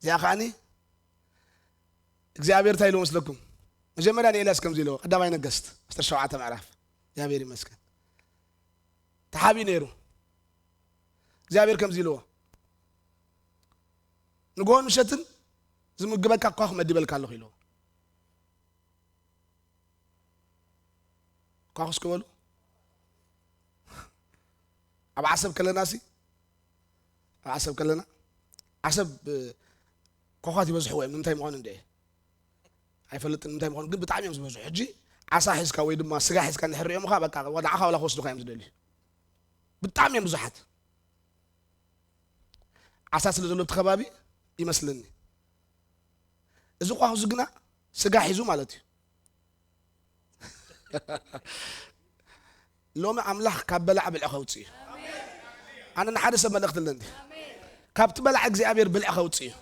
እዚኣ ከዓኒ እግዚኣብሔር እንታይ ኢልዎ መስለኩም? መጀመርያ ንኤልያስ ከምዚ ኢልዎ፣ ቀዳማይ ነገስት ዓሰርተ ሸውዓተ ምዕራፍ። እግዚኣብሔር ይመስገን። ተሓቢኡ ነይሩ። እግዚኣብሔር ከምዚ ኢልዎ፣ "ንግሆን ምሸትን ዝምግበካ እኳ ክመድበልካ ኣለኹ" ኢልዎ። ኳኹ እስኪ በሉ። ኣብ ዓሰብ ከለና ሲ፣ ኣብ ዓሰብ ከለና፣ ዓሰብ፣ እ፣ ኳዃት ይበዝሕዎ እዮም። ንምንታይ ምዃኑ እንደ ኣይፈልጥን፣ ንምንታይ ምዃኑ ግን ብጣዕሚ እዮም ዝበዝሑ። ሕጂ ዓሳ ሒዝካ ወይ ድማ ስጋ ሒዝካ እንድሕር ሪኦምኻ፣ በቃ ወድዓኻ ዋላ ክወስዱኻ እዮም ዝደልዩ። ብጣዕሚ እዮም ብዙሓት። ዓሳ ስለ ዘሎ እቲ ከባቢ ይመስለኒ። እዚ ኳኹ እዚ ግና ስጋ ሒዙ ማለት እዩ። ሎሚ ኣምላኽ ካብ በላዕ ብልዒ ከውጽእ እዩ። ኣነ ንሓደ ሰብ መልእኽቲ ኣለኒ። ካብቲ በላዕ እግዚኣብሔር ብልዒ ከውጽእ እዩ።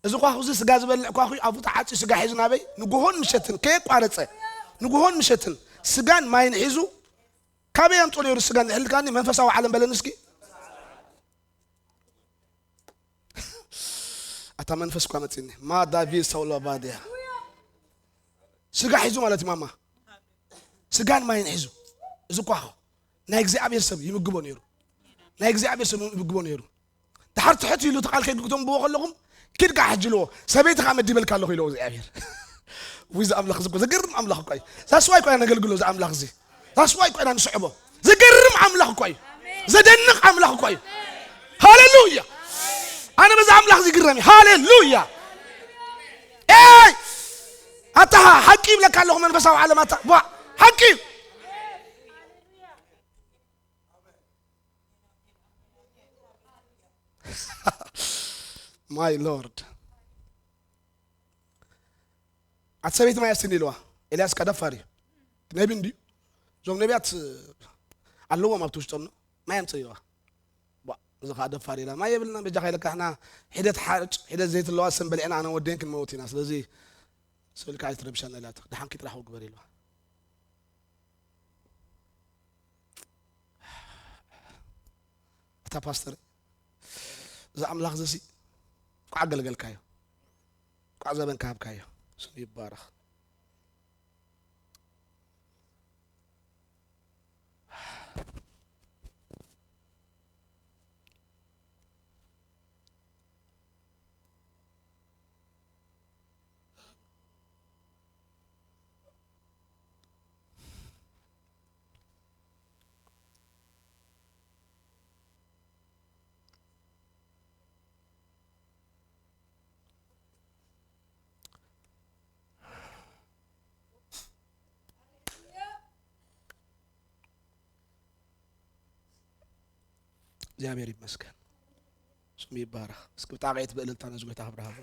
እዚ ኳኹ እዚ ስጋ ዝበልዕ ኳኹ እዩ፣ ኣፉ ተዓጽዩ ስጋ ሒዙ ናበይ? ንጉሆን ምሸትን ከየቋረጸ፣ ንጉሆን ምሸትን ስጋን ማይን ሒዙ ካበይ ኣምጽኦ ነይሩ ስጋ እንድሕር ኢልካኒ፣ መንፈሳዊ ዓለም በለኒ እስኪ። ኣታ መንፈስ እኳ መጺኒ። ማዳቪ ሰውሎ ባድያ። ስጋ ሒዙ ማለት እዩ ማማ። ስጋን ማይን ሒዙ። እዚ እኳ ናይ እግዚኣብሔር ሰብ ይምግቦ ነይሩ። ናይ እግዚኣብሔር ሰብ ይምግቦ ነይሩ። ድሓር ትሕት ኢሉ እቲ ቃል ከይግተንብዎ ከለኹም፣ "ኪድ ከዓ ሕጂ" ኢልዎ። "ሰበይቲ ከዓ መዲበልካ ኣለኹ" ኢልዎ እግዚኣብሔር። ወይ እዚ ኣምላኽ እዚ እኮ ዘገርም ኣምላኽ እኮ እዩ። ዛስዋይ እኮ ኢና ነገልግሎ እዚ ኣምላኽ እዚ። ዛስዋይ እኮ ኢና ንስዕቦ። ዘገርም ኣምላኽ እኮ እዩ። ዘደንቕ ኣምላኽ እኮ እዩ። ሃሌሉያ። ኣነ በዚ ኣምላኽ እዚ ግረም እዩ። ሃሌሉያ። ኤይ! ኣታ ሓቂ ይብለካ ኣለኹ መንፈሳዊ ዓለም ኣታ። ቧ! ሓቂ እዩ። My Lord። ኣቲ ሰበይቲ ማይ ኣስትኒ ኢልዋ። ኤልያስ ከኣ ደፋር እዩ። ነቢ እንድዩ። እዞም ነቢያት ኣለዎም ኣብቲ ውሽጦም ነው። ማይ ኣምጽእ ኢልዋ። ቧ፣ እዚ ኸኣ ደፋር ኢላ። ማይ የብልና፣ በጃኻ ኢለካ፣ ንሕና ሒደት ሓርጭ፣ ሒደት ዘይት ኣለዋ፣ ሰም በሊዕና ኣነ ወደን ክንመውት ኢና። ስለዚ ስእልካ ኣይትረብሸና ኢላቶ። ደሓንኪ ጥራሕ ግበር ኢልዋ። ኣታ ፓስተር፣ እዚ ኣምላኽ እዚ ሲ፣ ኳዕ ኣገልገልካዮ፣ ኳዕ ዘበንካ ሃብካዮ፣ ስሙ ይባረኽ። እግዚኣብሔር ይመስገን። ስሙ ይባረኽ። እስኪ ብጣቕዒት ብእልልታ ነዚ ጎይታ ክብርሃቦ።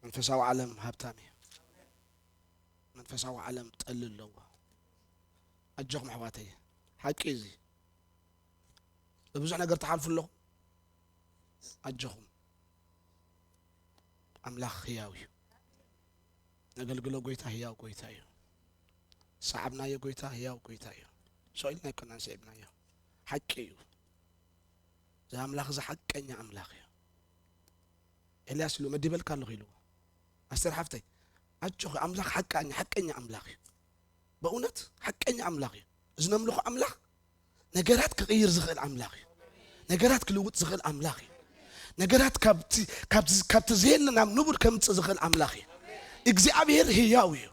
መንፈሳዊ ዓለም ሃብታም እዩ። መንፈሳዊ ዓለም ጠሊ ኣለዎ። ኣጆኹም ኣሕዋተይ፣ ሓቂ እዚ። ብብዙሕ ነገር ትሓልፉ ኣለኹም። ኣጆኹም። ኣምላኽ ህያው እዩ። ነገልግሎ ጎይታ ህያው ጎይታ እዩ። ሰዓብናዮ ጎይታ ህያው ጎይታ እዩ። ሰው ኢልና ኣይኮናን ሰዒብናዮ። ሓቂ እዩ። እዚ ኣምላኽ እዚ ሓቀኛ ኣምላኽ እዩ። ኤልያስ ኢሉ መዲበልካ ኣለኹ ኢልዎ። ኣስቴር ሓፍተይ፣ ኣጆኺ ኣምላኽ ሓቀኛ፣ ሓቀኛ ኣምላኽ እዩ። በእውነት ሓቀኛ ኣምላኽ እዩ። እዚ ነምልኾ ኣምላኽ ነገራት ክቕይር ዝኽእል ኣምላኽ እዩ። ነገራት ክልውጥ ዝኽእል ኣምላኽ እዩ። ነገራት ካብቲ፣ ካብቲ፣ ካብቲ ዘየለ ናብ ንቡር ከምጽእ ዝኽእል ኣምላኽ እዩ። እግዚኣብሔር ህያው እዩ።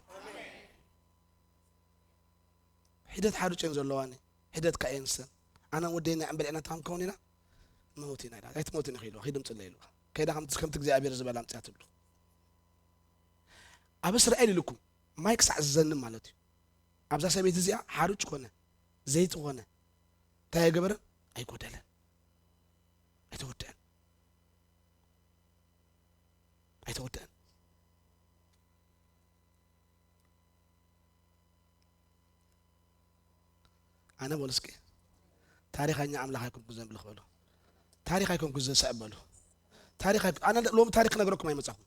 ሒደት ሓርጭ እየን ዘለዋኒ፣ ሒደት ከኣ እየን ሰን። ኣነ ወደይ ናይ ዕምበል ዕነታም ከውን ኢና፣ ንመውት ኢና ኢላ። ኣይትመውትን ኢኺ ኢልዋ፣ ኺድ ምጽለይ ኢልዋ። ከይዳ ከምቲ፣ ከምቲ እግዚኣብሔር ዝበላ ኣምጽኣትሉ። ኣብ እስራኤል ኢልኩም ማይ ክሳዕ ዝዘንም ማለት እዩ። ኣብዛ ሰበይቲ እዚኣ ሓርጭ ኮነ፣ ዘይቲ ኮነ፣ እንታይ ኣይገበረን? ኣይጎደለን። ኣይተወደአን። ኣይተወደአን። ኣነ በሉ እስኪ፣ ታሪኻኛ ኣምላኽ ኣይኮንኩ ዘምልኽ በሉ። ታሪኽ ኣይኮንኩ ዘስዕብ በሉ። ታሪኽ ኣይኮ-፣ ኣነ ሎሚ ታሪኽ ክነግረኩም ኣይመጻኹም።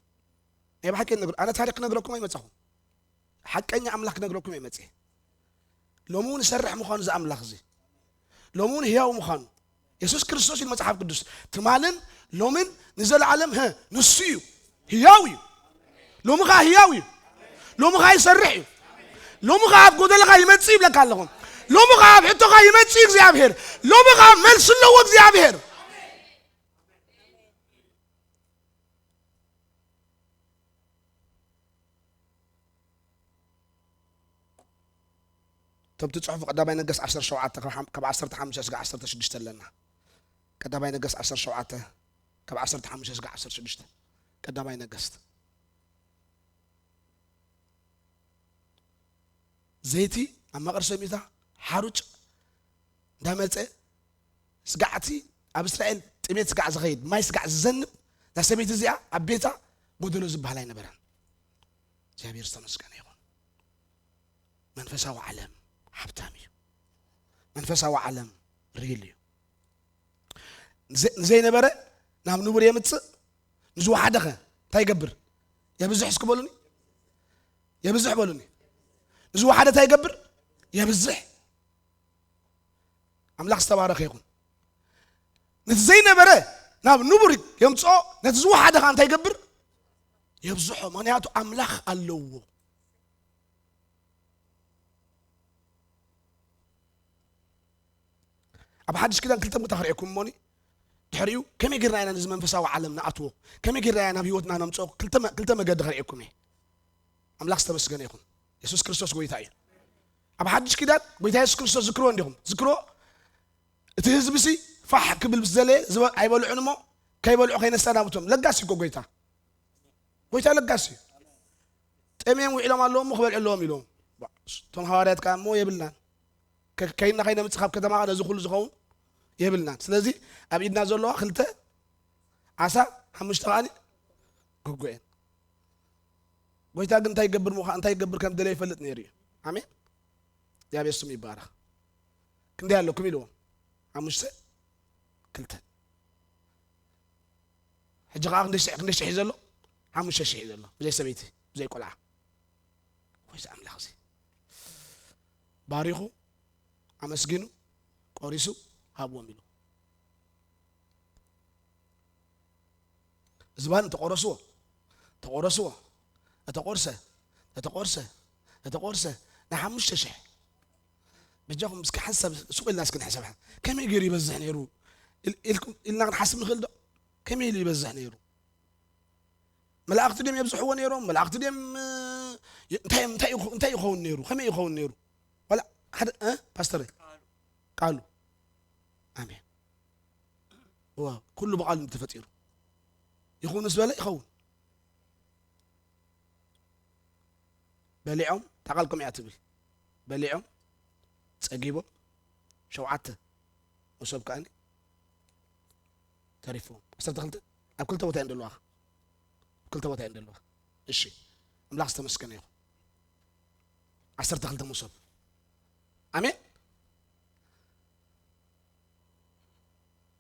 ናይ ብሓቂ ነግር-፣ ኣነ ታሪኽ ክነግረኩም ኣይመጻኹም። ሓቀኛ ኣምላኽ ክነግረኩም እየ መጽየ። ሎሚ እውን ይሰርሕ ምዃኑ እዚ ኣምላኽ እዚ። ሎሚ እውን ህያው ምዃኑ። የሱስ ክርስቶስ እዩ መጽሓፍ ቅዱስ። ትማልን ሎምን ንዘለዓለም፣ ሀ፣ ንሱ እዩ። ህያው እዩ። ሎሚ ኸዓ ህያው እዩ። ሎሚ ኸዓ ይሰርሕ እዩ። ሎሚ ኸዓ ኣብ ጎደለኻ ይመጽእ ይብለካ ኣለኹ። ሎሚ ኸዓ ኣብ ሕቶኻ ይመጽእ እዩ እግዚኣብሔር። ሎሚ ኸዓ መልሲ ኣለዎ እግዚኣብሔር። እቶም ትጽሕፉ ቀዳማይ ነገስት ዓሰርተ ሸውዓተ ካብ ሓም-፣ ካብ ዓሰርተ ሓሙሽተ እስከ ዓሰርተ ሽዱሽተ ኣለና። ቀዳማይ ነገስት ዓሰርተ ሸውዓተ ካብ ዓሰርተ ሓሙሽተ እስከ ዓሰርተ ሽዱሽተ። ቀዳማይ ነገስት። ዘይቲ ኣብ መቐር ሰሚታ ሓሩጭ እንዳመጸ ስጋዕቲ ኣብ እስራኤል ጥሜት ስጋዕ ዝኸይድ ማይ ስጋዕ ዝዘንብ እዛ ሰበይቲ እዚኣ ኣብ ቤታ ጎደሎ ዝበሃል ኣይነበረን። እግዚኣብሔር ዝተመስገነ ይኹን። መንፈሳዊ ዓለም ሃብታም እዩ። መንፈሳዊ ዓለም ሪል እዩ። ንዘ-፣ ንዘይነበረ ናብ ንቡር የምጽእ፣ ንዝወሓደ ኸ እንታይ ይገብር? የብዝሕ እስኪ በሉኒ። የብዝሕ በሉኒ። ንዝወሓደ እንታይ ይገብር? የብዝሕ። ኣምላኽ ዝተባረኸ ይኹን። ነቲ ዘይነበረ ናብ ንቡር የምጽኦ፣ ነቲ ዝወሓደ ኸኣ እንታይ ይገብር? የብዝሖ። ምኽንያቱ ኣምላኽ ኣለዎ። ኣብ ሓድሽ ኪዳን ክልተ ቦታ ክርእየኩም እሞኒ፣ ድሕሪኡ ከመይ ጌርና ኢና ነዚ መንፈሳዊ ዓለም ንኣትዎ፣ ከመይ ጌርና ኢና ናብ ህይወትና ነምጽኦ? ክልተ መ-፣ ክልተ መገዲ ከርእየኩም እየ። ኣምላኽ ዝተመስገነ ይኹን። የሱስ ክርስቶስ ጎይታ እዩ። ኣብ ሓድሽ ኪዳን ጎይታ የሱስ ክርስቶስ ዝክርዎ እንዲኹም። ዝክርዎ እቲ ህዝቢ ሲ ፋሕ ክብል ምስ ዘለየ ዝበ-፣ ኣይበልዑን እሞ ከይበልዑ ከይነሰናብቶም። ለጋሲ እኮ ጎይታ። ጎይታ ለጋሲ እዩ። ጠምዮም ውዒሎም ኣለዉ እሞ ክበልዑ ኣለዎም ኢሎም። እቶም ሃዋርያት ከኣ እሞ የብልናን። ከ-፣ ከይና ከይነምጽእ ካብ ከተማ ነዚ ኩሉ ዝኸውን የብልናን። ስለዚ ኣብ ኢድና ዘለዋ ክልተ ዓሳ፣ ሓሙሽተ ከኣኒ ጉጉኤን። ጎይታ ግን እንታይ ይገብር ምዃ-፣ እንታይ ይገብር ከም ደለየ ይፈልጥ ነይሩ እዩ። ኣሜን። እግዚኣብሔር ስሙ ይባረኽ። ክንደይ ኣለኩም ኢልዎም? ሓሙሽተ፣ ክልተ። ሕጂ ከኣ ክንደይ ሽሕ፣ ክንደይ ሽሕ እዩ ዘሎ? ሓሙሽተ ሽሕ እዩ ዘሎ። ብዘይ ሰበይቲ፣ ብዘይ ቆልዓ። ወይዚ ኣምላኽ እዚ። ባሪኹ፣ ኣመስጊኑ፣ ቆሪሱ፣ ሃብዎም ኢሉ። ዝባን ተቆረስዎ፣ ተቆረስዎ፣ ተተቆርሰ፣ ተተቆርሰ፣ ተተቆርሰ፣ ንሓሙሽተ ሽሕ። በጃኹም እስኪ ሓንሳብ ሱቕ ኢልና እስኪ ንሕሰብ። ከመይ ገይሩ ይበዝሕ ነይሩ? ኢል-፣ ኢልኩም፣ ኢልና ክንሓስብ ንኽእል ዶ? ከመይ ኢሉ ይበዝሕ ነይሩ? መላእኽቲ ድዮም የብዝሕዎ ነይሮም? መላእኽቲ ድዮም፣ እ፣ እንታይ፣ እንታይ ይኹ-፣ እንታይ ይኸውን ነይሩ? ከመይ ይኸውን ነይሩ? ዋላ ሓደ፣ እ፣ ፓስተር? ቃሉ። ኣሜን። ዋው፣ ኩሉ ብቃሉ ተፈጢሩ። ይኹንስ በለ ይኸውን። በሊዖም፣ እታ ቃልኩም እያ ትብል። በሊዖም፣ ጸጊቦም፣ ሸውዓተ መሶብ ከኣኒ ተሪፍዎም። ዓሰርተ ክልተ ኣብ ክልተ ቦታ እየን ዘለዋ። ኣብ ክልተ ቦታ እየን ዘለዋ። እሺ፣ ኣምላኽ ዝተመስገነ ይኹን። ዓሰርተ ክልተ መሶብ። ኣሜን።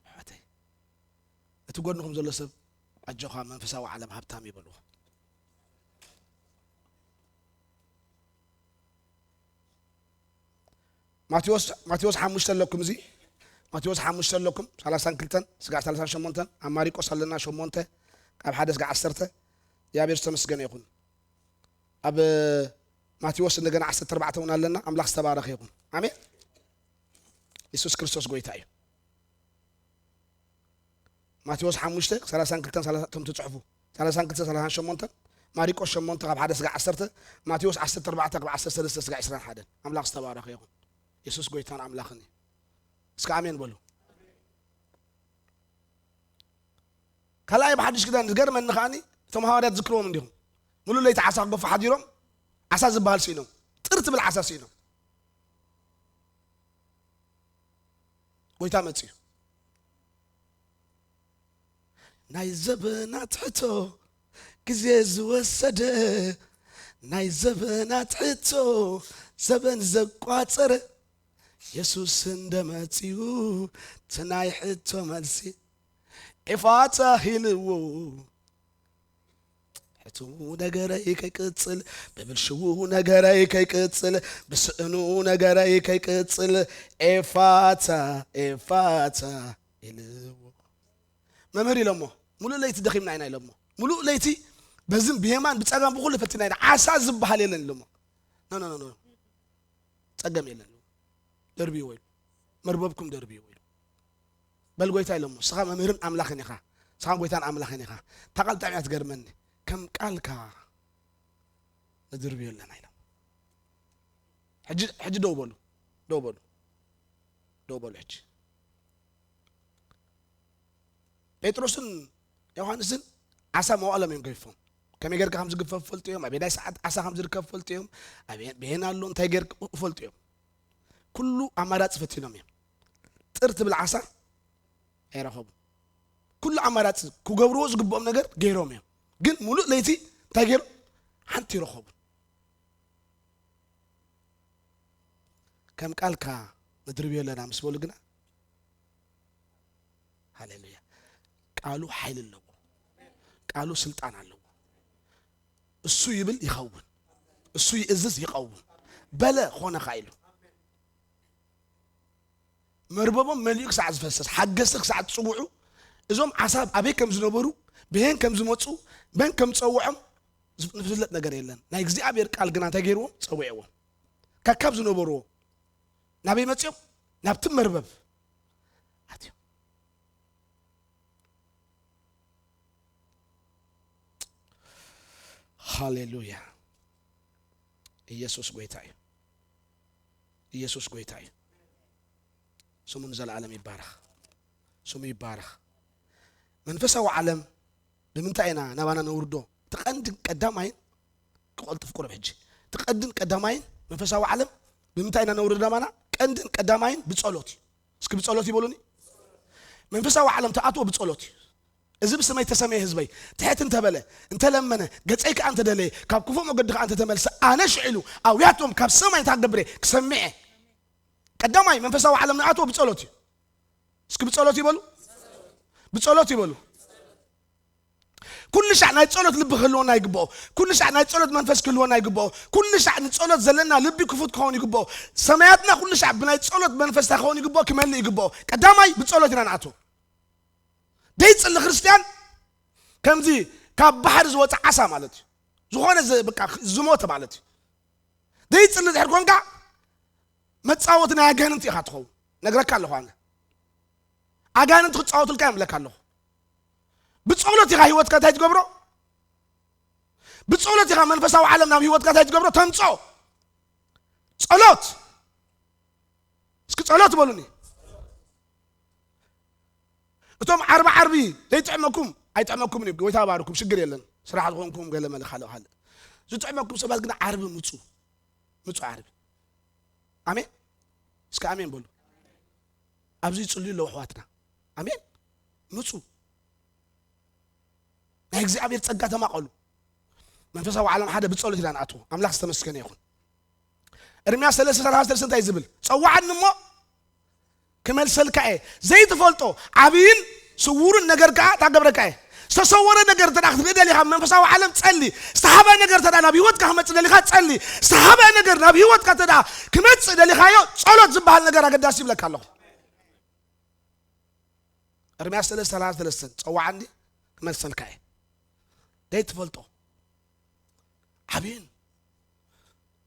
ኣሕዋተይ፣ እቲ ጎድንኹም ዘሎ ሰብ፣ "ኣጆኻ፣ መንፈሳዊ ዓለም ሃብታም እዩ" በልዎ። ማቴዎስ፣ ማቴዎስ ሓሙሽተ ኣለኩም፣ እዚ ማቴዎስ ሓሙሽተ ኣለኩም፣ ሰላሳን ክልተን ስጋዕ ሰላሳን ሸሞንተን፣ ኣብ ማሪቆስ ኣለና፣ ሸሞንተ፣ ካብ ሓደ ስጋዕ ዓሰርተ። እግዚኣብሔር ዝተመስገነ ይኹን። ኣብ ማቴዎስ እንደገና ዓሰርተ ኣርባዕተ እውን ኣለና። ኣምላኽ ዝተባረኸ ይኹን። ኣሜን። የሱስ ክርስቶስ ጎይታ እዩ። ማቴዎስ ሓሙሽተ፣ ሰላሳን ክልተን፣ ሰላሳ፣ እቶም ትጽሕፉ፣ ሰላሳን ክልተን፣ ሰላሳን ሸሞንተን፣ ማሪቆስ ሸሞንተ ካብ ሓደ ስጋዕ ዓሰርተ፣ ማቴዎስ ዓሰርተ ኣርባዕተ ካብ ዓሰርተ ሰለስተ ስጋዕ ዕስራን ሓደን። ኣምላኽ ዝተባረኸ ይኹን። የሱስ ጎይታን ኣምላኽን እዩ። እስከ ኣሜን በሉ። ካልኣይ ብሓድሽ ኪዳን ዝገርመኒ ከኣኒ፣ እቶም ሃዋርያት ዝክርዎም እንዲኹም። ሙሉእ ለይቲ ዓሳ ክገፉ ሓዲሮም፣ ዓሳ ዝበሃል ስኢኖም። ጥር ትብል ዓሳ ስኢኖም። ጎይታ መጽዩ። ናይ ዘበናት ሕቶ ግዜ ዝወሰደ፣ ናይ ዘበናት ሕቶ ዘበን ዘቋጸረ፣ የሱስ እንደ መጽዩ እቲ ናይ ሕቶ መልሲ ኤፋታ ኢልዎ። ሕትዉ ነገረይ ከይቅጽል፣ ብብልሽዉ ነገረይ ከይቅጽል፣ ብስእኑ ነገረይ ከይቅጽል፣ ኤፋታ፣ ኤፋታ ኢልዎ። መምህር ኢሎሞ፣ "ሙሉእ ለይቲ ደኺምና ኢና" ኢሎሞ። "ሙሉእ ለይቲ በዝም ብየማን ብጸጋም ብኹሉ ፈቲና ኢና፣ ዓሳ ዝበሃል የለን" ኢሎሞ። "ኖ፣ ኖ፣ ኖ፣ ኖ። ጸገም የለን። ደርብይዎ" ኢሉ። "መርበብኩም ደርብይዎ" ኢሉ። በል ጎይታ ኢሎሞ፣ "ንስኻ መምህርን ኣምላኽን ኢኻ። ንስኻ ጎይታን ኣምላኽን ኢኻ። እታ ቃል ብጣዕሚ እያ ትገርመኒ። ከም ቃልካ ንድርብዮ ኣለና" ኢሎም። ሕጂ፣ ሕጂ ደው በሉ። ደው በሉ። ደው በሉ ሕጂ። ጴጥሮስን ዮሃንስን ዓሳ መዋእሎም እዮም ገፊፎም። ከመይ ጌርካ ከም ዝግፈፍ ፈልጡ እዮም። ኣበየናይ ሰዓት ዓሳ ከም ዝርከብ ፈልጡ እዮም። ኣበየ-፣ በየን ኣሎ እንታይ ጌር ፈልጡ እዮም። ኩሉ ኣማራጺ ፈቲኖም እዮም። ጥር ትብል ዓሳ ኣይረኸቡን። ኩሉ ኣማራጺ ክገብርዎ ዝግብኦም ነገር ገይሮም እዮም። ግን ሙሉእ ለይቲ እንታይ ገይሮም? ሓንቲ ይረኸቡን። ከም ቃልካ ንድርብዮ ኣለና ምስ በሉ ግና፣ ሃሌሉያ፣ ቃሉ ሓይሊ ኣለዎ። ቃሉ ስልጣን ኣለዎ። እሱ ይብል ይኸውን፣ እሱ ይእዝዝ ይቐውም። በለ ኾነ ኸኣ ኢሉ። መርበቦም መሊኡ ክሳዕ ዝፈስስ፣ ሓገዝቲ ክሳዕ ዝጽውዑ፣ እዞም ዓሳ ኣበይ ከም ዝነበሩ፣ በየን ከም ዝመጹ፣ መን ከም ዝጸውዖም ዝፍ-፣ ዝፍለጥ ነገር የለን። ናይ እግዚኣብሔር ቃል ግና እንታይ ገይርዎም? ጸዊዕዎም። ከካብ ዝነበርዎ ናበይ መጺኦም? ናብቲ መርበብ። ኣትዮም። ሃሌሉያ። ኢየሱስ ጎይታ እዩ። ኢየሱስ ጎይታ እዩ። ስሙ ንዘለዓለም ይባረኽ። ስሙ ይባረኽ። መንፈሳዊ ዓለም ብምንታይ ኢና ናባና ነውርዶ? እቲ ቀንድን ቀዳማይን፣ ክቐልጥፍ ቁሩብ ሕጂ። እቲ ቀንድን ቀዳማይን መንፈሳዊ ዓለም ብምንታይ ኢና ነውርዶ ናባና? ቀንድን ቀዳማይን ብጸሎት እዩ። እስኪ ብጸሎት ይበሉኒ። መንፈሳዊ ዓለም ተኣትዎ ብጸሎት እዩ። እዚ ብስመይ ተሰመየ ህዝበይ ትሕት እንተበለ፣ እንተለመነ፣ ገጸይ ከኣ እንተደለየ፣ ካብ ክፉእ መገዲ ከኣ እንተተመልሰ፣ ኣነ ሽዕሉ ኣውያቶም ካብ ሰማይ እንታይ ክገብር እየ? ክሰምዕ እየ። ቀዳማይ መንፈሳዊ ዓለም ንኣትዎ ብጸሎት እዩ። እስኪ ብጸሎት ይበሉ። ብጸሎት ይበሉ። ኩሉ ሻዕ ናይ ጸሎት ልቢ ክህልወና ይግብኦ። ኩሉ ሻዕ ናይ ጸሎት መንፈስ ክህልወና ይግብኦ። ኩሉ ሻዕ ንጸሎት ዘለና ልቢ ክፉት ክኸውን ይግብኦ። ሰማያትና ኩሉ ሻዕ ብናይ ጸሎት መንፈስ እንታይ ክኸውን ይግብኦ? ክመልእ ይግብኦ። ቀዳማይ ብጸሎት ኢና ንኣትዎ። ደይጽሊ ክርስትያን ከምዚ ካብ ባሕሪ ዝወጸ ዓሳ ማለት እዩ። ዝኾነ ዘ-፣ በቃ ዝሞተ ማለት እዩ። ደይጽሊ ድሕር ኮንካ መጻወቲ ናይ ኣጋንንቲ ኢኻ ትኸውን። ነግረካ ኣለኹ ኣነ። ኣጋንንቲ ክጻወቱልካ እዮም እብለካ ኣለኹ። ብጸሎት ኢኻ ህይወትካ እንታይ ትገብሮ? ብጸሎት ኢኻ መንፈሳዊ ዓለም ናብ ህይወትካ እንታይ ትገብሮ? ተምጽኦ። ጸሎት። እስኪ ጸሎት በሉኒ። እቶም ዓርቢ ዓርቢ ዘይጥዕመኩም ኣይጥዕመኩምን እዩ። ጎይታ ባርኩም፣ ሽግር የለን። ስራሕ ዝኾንኩም ገለ መለ ካልእ ካልእ። ዝጥዕመኩም ሰባት ግን ዓርቢ ምጹ። ምጹ ዓርቢ። ኣሜን። እስኪ ኣሜን በሉ። ኣብዚ ይጽልዩ ኣለዉ ኣሕዋትና። ኣሜን። ምጹ። ናይ እግዚኣብሔር ጸጋ ተማቐሉ። መንፈሳዊ ዓለም ሓደ ብጸሎት ኢና ንኣትዎ። ኣምላኽ ዝተመስገነ ይኹን። ኤርምያስ ሰለስተ ሰላሳ ሰለስተ እንታይ ዝብል? ጸውዓኒ እሞ ክመልሰልካ እየ። ዘይትፈልጦ ዓብይን ስውርን ነገር ከኣ ታገብረካ እየ። ዝተሰወረ ነገር እንተ ደኣ ክትርኢ ደሊኻ፣ መንፈሳዊ ዓለም ጸሊ። ዝተሓብአ ነገር እንተ ደኣ ናብ ህይወትካ ክመጽእ ደሊኻ፣ ጸሊ። ዝተሓብአ ነገር ናብ ህይወትካ እንተ ደኣ ክመጽእ ደሊኻዮ፣ ጸሎት ዝበሃል ነገር ኣገዳሲ ይብለካ ኣለኹ። ኤርምያስ ሰለስተ ሰላሳ ሰለስተ፣ ጸውዓኒ ክመልሰልካ እየ። ዘይትፈልጦ ዓብይን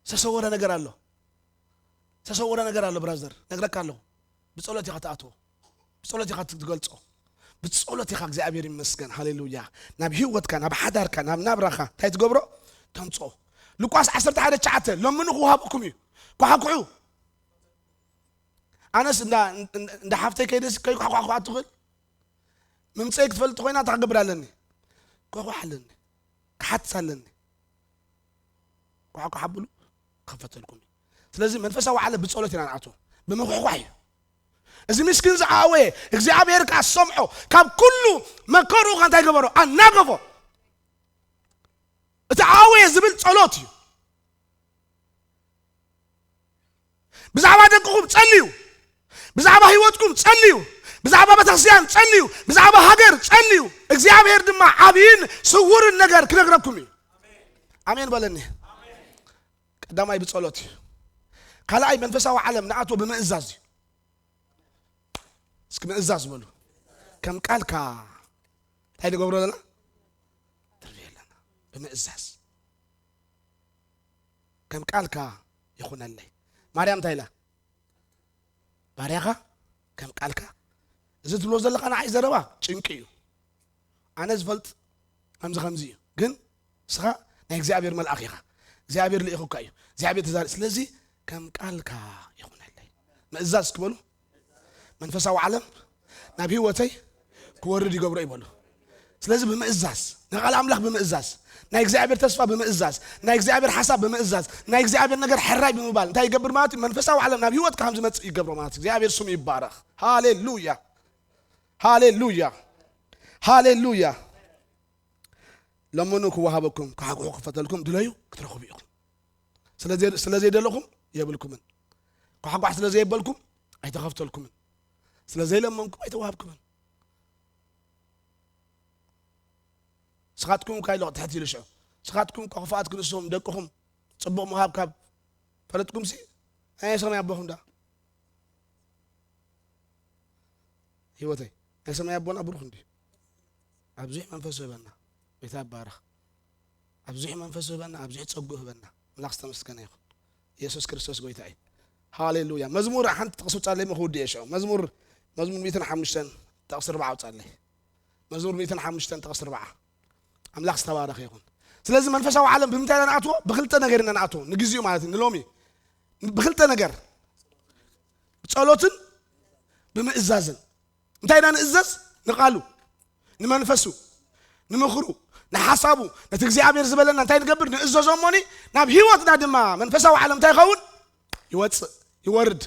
ዝተሰወረ ነገር ኣሎ። ዝተሰወረ ነገር ኣሎ ብራዘር፣ ነግረካ ኣለኹ። ብጸሎት ኢኻ ትኣትዎ። ብጸሎት ኢኻ ትገልጾ። ብጸሎት ኢኻ እግዚኣብሔር ይመስገን። ሃሌሉያ። ናብ ህይወትካ፣ ናብ ሓዳርካ፣ ናብ ናብራኻ እንታይ ትገብሮ? ተምጽኦ። ሉቃስ ዓሰርተ ሓደ ትሽዓተ፣ ለምኑ ክወሃበኩም እዩ። ኳሓኩሑ። ኣነስ እንዳ፣ እንዳ፣ እንዳ ሓፍተይ ከይደስ ከይኳሕኳሕኳ ትኽእል? ምምጸይ ክትፈልጥ ኮይና እንታይ ክገብር ኣለኒ? ኳሕኳሕ ኣለኒ። ክሓትት ኣለኒ። ኳሕኳሕ ኣብሉ፣ ክኸፈተልኩም እዩ። ስለዚ መንፈሳዊ ዓለም ብጸሎት ኢና ንኣትዎ። ብምኹሕኳሕ እዩ። እዚ ምስኪን ዝዓወየ እግዚኣብሔር ከኣ ሰምዖ፣ ካብ ኩሉ መከሩ ከ እንታይ ገበሮ? ኣናገፎ። እቲ ዓወየ ዝብል ጸሎት እዩ። ብዛዕባ ደቅኹም ጸልዩ፣ ብዛዕባ ህይወትኩም ጸልዩ፣ ብዛዕባ ቤተክርስትያን ጸልዩ፣ ብዛዕባ ሃገር ጸልዩ። እግዚኣብሔር ድማ ዓብይን ስውርን ነገር ክነግረኩም እዩ። ኣሜን በለኒ። ቀዳማይ ብጸሎት እዩ። ካልኣይ መንፈሳዊ ዓለም ንኣትዎ ብምእዛዝ እዩ። እስኪ ምእዛዝ በሉ። ከም ቃልካ እንታይ ንገብሮ ኣለና? ትርፍ የለና። ብምእዛዝ። ከም ቃልካ ይኹነለይ። ማርያም እንታይ ኢላ? ባርያኻ ከም ቃልካ። እዚ ትብሎ ዘለኻ ንዓይ ዘረባ ጭንቂ እዩ። ኣነ ዝፈልጥ ከምዚ ከምዚ እዩ። ግን ንስኻ ናይ እግዚኣብሔር መልኣኽ ኢኻ። እግዚኣብሔር ልኢኹካ እዩ። እግዚኣብሔር ተዛሪ-፣ ስለዚ ከም ቃልካ ይኹነለይ። ምእዛዝ ክበሉ። መንፈሳዊ ዓለም ናብ ህይወተይ ክወርድ ይገብሮ ይበሉ። ስለዚ ብምእዛዝ፣ ንቓል ኣምላኽ ብምእዛዝ፣ ናይ እግዚኣብሔር ተስፋ ብምእዛዝ፣ ናይ እግዚኣብሔር ሓሳብ ብምእዛዝ፣ ናይ እግዚኣብሔር ነገር ሕራይ ብምባል እንታይ ይገብር ማለት እዩ? መንፈሳዊ ዓለም ናብ ህይወትካ ከም ዝመጽእ ይገብሮ ማለት እዩ። እግዚኣብሔር ስሙ ይባረኽ። ሃሌሉያ። ሃሌሉያ። ሃሌሉያ። ለምኑ ክወሃበኩም፣ ኳሕኩሑ ክፈተልኩም፣ ድለዩ ክትረኽቡ ኢኹም። ስለ ዘይ-፣ ስለ ዘይደለኹም የብልኩምን። ኳሕኳሕ ስለ ዘየበልኩም ኣይተኸፍተልኩምን። ስለ ዘይለመንኩም ኣይተዋህብኩምን። ንስኻትኩም እኳ ኢሎ ትሕት ኢሉ ሽዑ። ንስኻትኩም እኳ ክፉኣት ክንስኹም ደቅኹም ጽቡቕ ምሃብ ካብ ፈለጥኩምሲ፣ ናይ ሰማይ ኣቦኹም ደኣ። ህይወተይ፣ ናይ ሰማይ ኣቦና ብሩኽ እንድዩ። ኣብዙሕ መንፈሱ ህበና። ጎይታ ይባረኽ። ኣብዙሕ መንፈሱ ህበና፣ ኣብዙሕ ጸጉኡ ህበና። ኣምላኽ ዝተመስገነ ይኹን። ኢየሱስ ክርስቶስ ጎይታ እዩ። ሃሌሉያ። መዝሙር ሓንቲ ጥቕሲ ውጻለይ እሞ ክውድእ እየ ሽዑ። መዝሙር መዝሙር ሚእትን ሓሙሽተን ጥቕሲ ኣርባዓ ኣውጻለይ። መዝሙር ሚእትን ሓሙሽተን ጥቕሲ ኣርባዓ። ኣምላኽ ዝተባረኸ ይኹን። ስለዚ መንፈሳዊ ዓለም ብምንታይ ኢና ንኣትዎ? ብኽልተ ነገር ኢና ንኣትዎ። ንግዚኡ ማለት እዩ፣ ንሎሚ። ብኽልተ ነገር። ብጸሎትን ብምእዛዝን። እንታይ ኢና ንእዘዝ? ንቓሉ፣ ንመንፈሱ፣ ንምኽሩ፣ ንሓሳቡ፣ ነቲ እግዚኣብሔር ዝበለና እንታይ ንገብር? ንእዘዞ እሞኒ ናብ ህይወትና ድማ መንፈሳዊ ዓለም እንታይ ይኸውን? ይወጽእ፣ ይወርድ።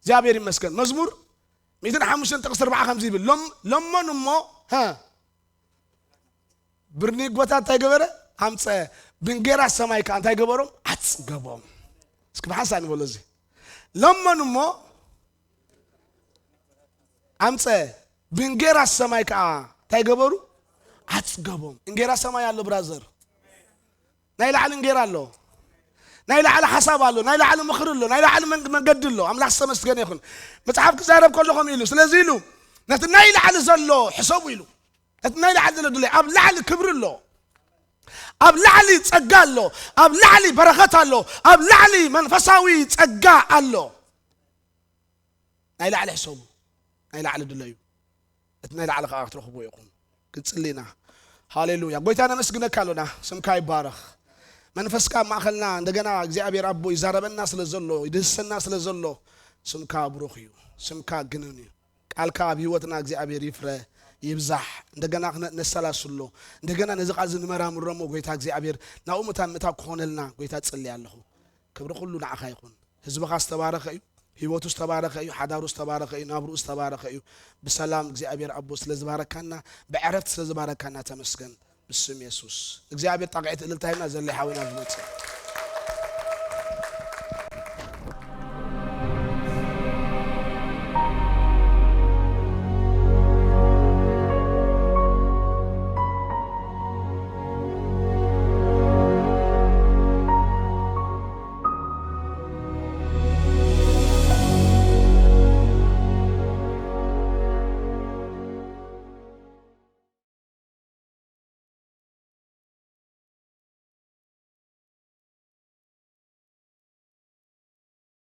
እግዚኣብሔር ይመስገን። መዝሙር ሚእትን ሓሙሽተን ጥቕሲ ኣርባዓ ከምዚ ይብል፣ ሎም-፣ ለመኑ እሞ፣ ሀ፣ ብርኒጎታት እንታይ ገበረ? ኣምጸ። ብንጌራ ሰማይ ከኣ እንታይ ገበሮም? ኣጽገቦም። እስኪ ብሓንሳእ ንበሎ እዚ። ለመኑ እሞ ኣምጸ። ብንጌራ ሰማይ ከኣ እንታይ ገበሩ? ኣጽገቦም። እንጌራ ሰማይ ኣሎ ብራዘር። ናይ ላዕሊ እንጌራ ኣሎ። ናይ ላዕሊ ሓሳብ ኣሎ። ናይ ላዕሊ ምኽሪ ኣሎ። ናይ ላዕሊ መን-፣ መንገዲ ኣሎ። ኣምላኽ ዝተመስገነ ይኹን። መጽሓፍ ክዛረብ ከሎ ከምኡ ኢሉ። ስለዚ ኢሉ፣ ነቲ ናይ ላዕሊ ዘሎ ሕሰቡ ኢሉ። ነቲ ናይ ላዕሊ ዘሎ ድለ፣ ኣብ ላዕሊ ክብሪ ኣሎ። ኣብ ላዕሊ ጸጋ ኣሎ። ኣብ ላዕሊ በረኸት ኣሎ። ኣብ ላዕሊ መንፈሳዊ ጸጋ ኣሎ። ናይ ላዕሊ ሕሰቡ። ናይ ላዕሊ ድለዩ። እቲ ናይ ላዕሊ ከኣ ክትረኽብዎ ኢኹም። ክንጽሊ ኢና። ሃሌሉያ። ጎይታ ነመስግነካ ኣሎና። ስምካ ይባረኽ። መንፈስካ ኣብ ማእኸልና እንደገና እግዚኣብሔር ኣቦ ይዛረበና ስለ ዘሎ፣ ይድህሰና ስለ ዘሎ፣ ስምካ ብሩኽ እዩ። ስምካ ግኑን እዩ። ቃልካ ኣብ ህይወትና እግዚኣብሔር ይፍረ፣ ይብዛሕ። እንደገና ክነ-፣ ነሰላስሎ። እንደገና ነዚ ቃል እዚ ንመራምሮ እሞ ጎይታ እግዚኣብሔር ናብኡ ምእታን ምእታው ክኾነልና ጎይታ ጽሊ ኣለኹ። ክብሪ ኩሉ ንዓኻ ይኹን። ህዝብኻ ዝተባረኸ እዩ። ህይወቱ ዝተባረኸ እዩ። ሓዳሩ ዝተባረኸ እዩ። ናብርኡ ዝተባረኸ እዩ። ብሰላም እግዚኣብሔር ኣቦ ስለ ዝባረካና፣ ብዕረፍቲ ስለ ዝባረካና ተመስገን። ብስም የሱስ እግዚኣብሔር ጣቕዒት እልልታ ሂብና ዘለ ሓዊና ዝመጽእ።